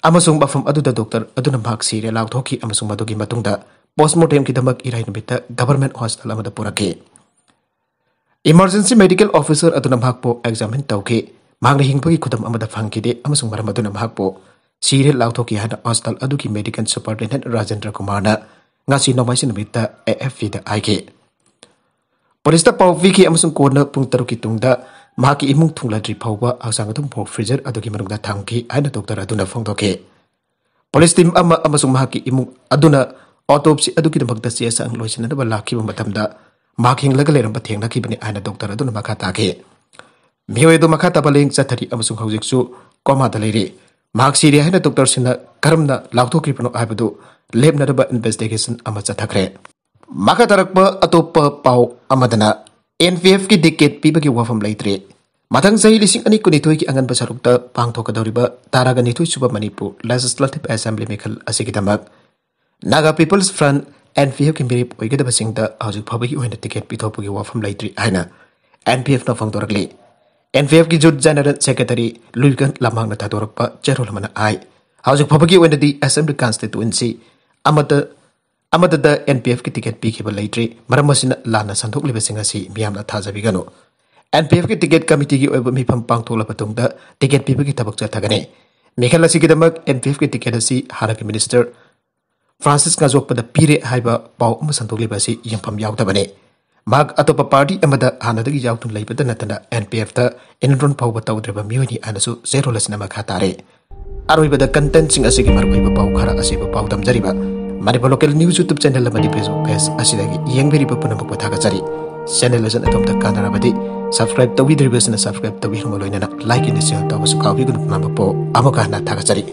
ꯑꯃꯁꯨꯡ ꯃꯐꯝ ꯑꯗꯨꯗ ꯗꯣꯛꯇꯔ ꯑꯗꯨꯅ ꯃꯍꯥꯛ ꯁꯤꯔꯦ ꯂꯥꯎꯊꯣꯛꯈꯤ ꯑꯃꯁꯨꯡ ꯃꯗꯨꯒꯤ ꯃꯇꯨꯡꯗ ꯄꯣꯁꯃꯣꯔꯇꯦꯝꯒꯤꯗꯃꯛ ꯏꯔꯥꯏ ꯅꯨꯃꯤꯠꯇ ꯒꯚꯔꯟꯃꯦꯟꯠ ꯍꯣꯁꯄꯤꯇꯥꯜ ꯑꯃꯗ ꯄꯨꯔꯛꯈꯤ꯫ ꯏꯃꯔꯖꯦꯟꯁꯤ ꯃꯦꯗꯤꯀꯦꯜ ꯑꯣꯐꯤꯁꯔ ꯑꯗꯨꯅ ꯃꯍꯥꯛꯄꯨ ꯑꯦꯛꯖꯥꯃꯤꯟ ꯇꯧꯈꯤ꯫ ꯃꯍꯥꯛꯅ ꯍꯤꯡꯕꯒꯤ ꯈꯨꯗꯝ ꯑꯃꯗ ꯐꯪꯈꯤꯗꯦ ꯑꯃꯁꯨꯡ ꯃꯔꯝ ꯑꯗꯨꯅ ꯃꯍꯥꯛꯄꯨ ꯁꯤꯔꯦ ꯂꯥꯎꯊꯣꯛꯈꯤ ꯍꯥꯏꯅ ꯍꯣꯁꯄꯤꯇꯥꯜ ꯑꯗꯨꯒꯤ ꯃꯦꯗꯤꯀꯦꯜ ꯁꯨꯄꯔꯤꯟꯇꯦꯟꯗꯦꯟꯠ ꯔꯥꯖꯦꯟꯗ꯭ꯔ ꯀꯨꯃꯥꯔꯅ ꯉꯁꯤ ꯅꯣꯡꯃꯥꯏꯖꯤꯡ ꯅꯨꯃꯤꯠꯇ ꯑꯦ ꯑꯦꯐ ꯄꯤꯗ ꯍꯥꯏꯈꯤ꯫ ꯄꯨꯂꯤꯁꯇ ꯄꯥꯎ ꯄꯤꯈꯤ ꯑꯃꯁꯨꯡ ꯀꯣꯟꯅ ꯄꯨꯡ ꯇꯔꯨꯛꯀꯤ ꯇꯨꯡꯗ ꯃꯍꯥꯛꯀꯤ ꯏꯃꯨꯡ ꯊꯨꯡꯂꯗ꯭ꯔꯤ ꯐꯥꯎꯕ ꯍꯛꯆꯥꯡ ꯑꯗꯨꯝ ꯐ꯭ꯔꯤꯖꯔ ꯑꯗꯨꯒꯤ ꯃꯅꯨꯡꯗ ꯊꯝꯈꯤ ꯍꯥꯏꯅ ꯗꯣꯛꯇꯔ ꯑꯗꯨꯅ ꯐꯣꯡꯗꯣꯛꯈꯤ꯫ ꯄꯨꯂꯤꯁ ꯇꯤꯝ ꯑꯃ ꯑꯃꯁꯨꯡ ꯃꯍꯥꯛꯀꯤ ꯏꯃꯨꯡ ꯑꯗꯨꯅ ꯑꯣꯇꯣꯞꯁꯤ ꯑꯗꯨꯒꯤꯗꯃꯛꯇ ꯆꯦ ꯆꯥꯡ ꯂꯣꯏꯁꯤꯟꯅꯅꯕ ꯂꯥꯛꯈꯤꯕ ꯃꯇꯝꯗ ꯃꯍꯥꯛ ꯍꯤꯡꯂꯒ ꯂꯩꯔꯝꯕ ꯊꯦꯡꯅꯈꯤꯕꯅꯤ ꯍꯥꯏꯅ ꯗꯣꯛꯇꯔ ꯑꯗꯨꯅ ꯃꯈꯥ ꯇꯥꯈꯤ꯫ ꯃꯤꯑꯣꯏ ꯑꯗꯨ ꯃꯈꯥ ꯇꯥꯕ ꯂꯥꯌꯦꯡ ꯆꯠꯊꯔꯤ ꯑꯃꯁꯨꯡ ꯍꯧꯖꯤꯛꯁꯨ ꯀꯣꯃꯥꯗ ꯂꯩꯔꯤ꯫ ꯃꯍꯥꯛ ꯁꯤꯔꯦ ꯍꯥꯏꯅ ꯗꯣꯛꯇꯔꯁꯤꯡꯅ ꯀꯔꯝꯅ ꯂꯥꯎꯊꯣꯛꯈ꯭ꯔꯤꯕꯅꯣ ꯍꯥꯏꯕꯗꯨ ꯂꯦꯞꯅꯅꯕ ꯏꯟꯚꯦꯁꯇꯤꯒꯦꯁꯟ ꯑꯃ ꯆꯠꯊꯈ꯭ꯔꯦ꯫ ꯃꯈꯥ ꯇꯥꯔꯛꯄ ꯑꯇꯣꯞꯄ ꯄꯥꯎ ꯑꯃꯗꯅ, ꯑꯦꯟ ꯄꯤ ꯑꯦꯐꯀꯤ ꯇꯤꯀꯦꯠ ꯄꯤꯕꯒꯤ ꯋꯥꯐꯝ ꯂꯩꯇ꯭ꯔꯦ꯫ ꯃꯊꯪ ꯆꯍꯤ ꯂꯤꯁꯤꯡ ꯑꯅꯤ ꯀꯨꯟꯅꯤꯊꯣꯏꯒꯤ ꯑꯉꯟꯕ ꯁꯔꯨꯛꯇ ꯄꯥꯡꯊꯣꯛꯀꯗꯧꯔꯤꯕ ꯇꯔꯥꯒ ꯅꯤꯊꯣꯏ ꯁꯨꯕ ꯃꯅꯤꯄꯨꯔ ꯂꯦꯖꯤꯁꯂꯦꯇꯤꯚ ꯑꯦꯁꯦꯝꯕ꯭ꯂꯤ ꯃꯤꯈꯜ ꯑꯁꯤꯒꯤꯗꯃꯛ Naga people's front, N P ꯑꯦꯐꯀꯤ ꯃꯤꯔꯦꯞ ꯑꯣꯏꯒꯗꯕꯁꯤꯡꯗ ꯍꯧꯖꯤꯛ ꯐꯥꯎꯕꯒꯤ ꯑꯣꯏꯅ ꯇꯤꯀꯦꯠ ꯄꯤꯊꯣꯛꯄꯒꯤ ꯋꯥꯐꯝ ꯂꯩꯇ꯭ꯔꯤ ꯍꯥꯏꯅ ꯑꯦꯟ ꯄꯤ ꯑꯦꯐꯅ ꯐꯣꯡꯗꯣꯔꯛꯂꯤ꯫ ꯑꯦꯟ ꯄꯤ ꯑꯦꯐꯀꯤ ꯖꯨꯠ ꯖꯦꯅꯔꯦꯜ ꯁꯦꯀ꯭ꯔꯦꯇꯔꯤ ꯂꯨꯏꯀꯟ ꯂꯃꯥꯡꯅ ꯊꯥꯗꯣꯔꯛꯄ ꯆꯦꯔꯣꯜ ꯑꯃꯅ ꯍꯥꯏ, ꯍꯧꯖꯤꯛ ꯐꯥꯎꯕꯒꯤ ꯑꯣꯏꯅꯗꯤ ꯑꯦꯁꯦꯝꯕ꯭ꯂꯤ ꯀꯟꯁꯇꯤꯇ꯭ꯋꯦꯟꯁꯤ ꯑꯃꯠꯇ ꯑꯃꯠꯇꯗ ꯑꯦꯟ ꯄꯤ ꯑꯦꯐꯀꯤ ꯇꯤꯀꯦꯠ ꯄꯤꯈꯤꯕ ꯂꯩꯇ꯭ꯔꯤ꯫ ꯃꯔꯝ ꯑꯁꯤꯅ ꯂꯥꯟꯅ ꯁꯟꯗꯣꯛꯂꯤꯕꯁꯤꯡ ꯑꯁꯤ ꯃꯤꯌꯥꯝꯅ ꯊꯥꯖꯕꯤꯒꯅꯨ꯫ ꯑꯦꯟ ꯄꯤ ꯑꯦꯐꯀꯤ ꯇꯤꯀꯦꯠ ꯀꯃꯤꯇꯤꯒꯤ ꯑꯣꯏꯕ ꯃꯤꯐꯝ ꯄꯥꯡꯊꯣꯛꯂꯕ ꯇꯨꯡꯗ ꯇꯤꯀꯦꯠ ꯄꯤꯕꯒꯤ ꯊꯕꯛ ꯆꯠꯊꯒꯅꯤ꯫ ꯃꯤꯈꯜ ꯑꯁꯤꯒꯤꯗꯃꯛ ꯑꯦꯟ ꯄꯤ ꯑꯦꯐꯀꯤ ꯇꯤꯀꯦꯠ ꯑꯁꯤ ꯍꯥꯟꯅꯒꯤ ꯃꯤꯅꯤꯁꯇꯔ ꯐ꯭ꯔꯥꯟꯁꯤꯁ ꯉꯥꯖꯣꯛꯄꯗ ꯄꯤꯔꯦ ꯍꯥꯏꯕ ꯄꯥꯎ ꯑꯃ ꯁꯟꯗꯣꯛꯂꯤꯕ ꯑꯁꯤ ꯌꯦꯡꯐꯝ ꯌꯥꯎꯗꯕꯅꯤ꯫ ꯃꯍꯥꯛ ꯑꯇꯣꯞꯄ ꯄꯥꯔꯇꯤ ꯑꯃꯗ ꯍꯥꯟꯅꯗꯒꯤ ꯌꯥꯎꯗꯨꯅ ꯂꯩꯕꯇ ꯅꯠꯇꯅ ꯑꯦꯟ ꯄꯤ ꯑꯦꯐꯇ enroll ꯐꯥꯎꯕ ꯇꯧꯗ꯭ꯔꯤꯕ ꯃꯤꯑꯣꯏꯅꯤ ꯍꯥꯏꯅꯁꯨ ꯆꯦꯔꯣꯜ ꯑꯁꯤꯅ ꯃꯈꯥ ꯇꯥꯔꯦ꯫ ꯑꯔꯣꯏꯕꯗ ꯀꯟꯇꯦꯟꯠꯁꯤꯡ ꯑꯁꯤꯒꯤ ꯃꯔꯨꯑꯣꯏꯕ ꯄꯥꯎ ꯈꯔ ꯑꯁꯤꯕꯨ ꯄꯥꯎꯗꯝꯖꯔꯤꯕ Manipur local news YouTube channel ꯑꯃꯗꯤ ꯐꯦꯁꯕꯨꯛ ꯄꯦꯖ ꯑꯁꯤꯗꯒꯤ ꯌꯦꯡꯕꯤꯔꯤꯕ ꯄꯨꯝꯅꯃꯛꯄꯨ ꯊꯥꯒꯠꯆꯔꯤ꯫ ꯆꯦꯅꯦꯜ ꯑꯁꯤꯅ ꯑꯗꯣꯝꯗ ꯀꯥꯟꯅꯔꯕꯗꯤ ꯁꯕꯁꯀ꯭ꯔꯥꯏꯕ ꯇꯧꯕꯤꯗ꯭ꯔꯤꯕꯁꯤꯅ ꯁꯕꯁꯀ꯭ꯔꯥꯏꯕ ꯇꯧꯕꯤꯔꯝꯃ ꯂꯣꯏꯅꯅ ꯂꯥꯏꯛ ꯑꯦꯟ ꯁꯤꯌꯔ ꯇꯧꯕꯁꯨ ꯀꯥꯎꯕꯤꯒꯅꯨ꯫ ꯄꯨꯝꯅꯃꯛꯄꯨ ꯑꯃꯨꯛꯀ ꯍꯟꯅ ꯊꯥꯒꯠꯆꯔꯤ꯫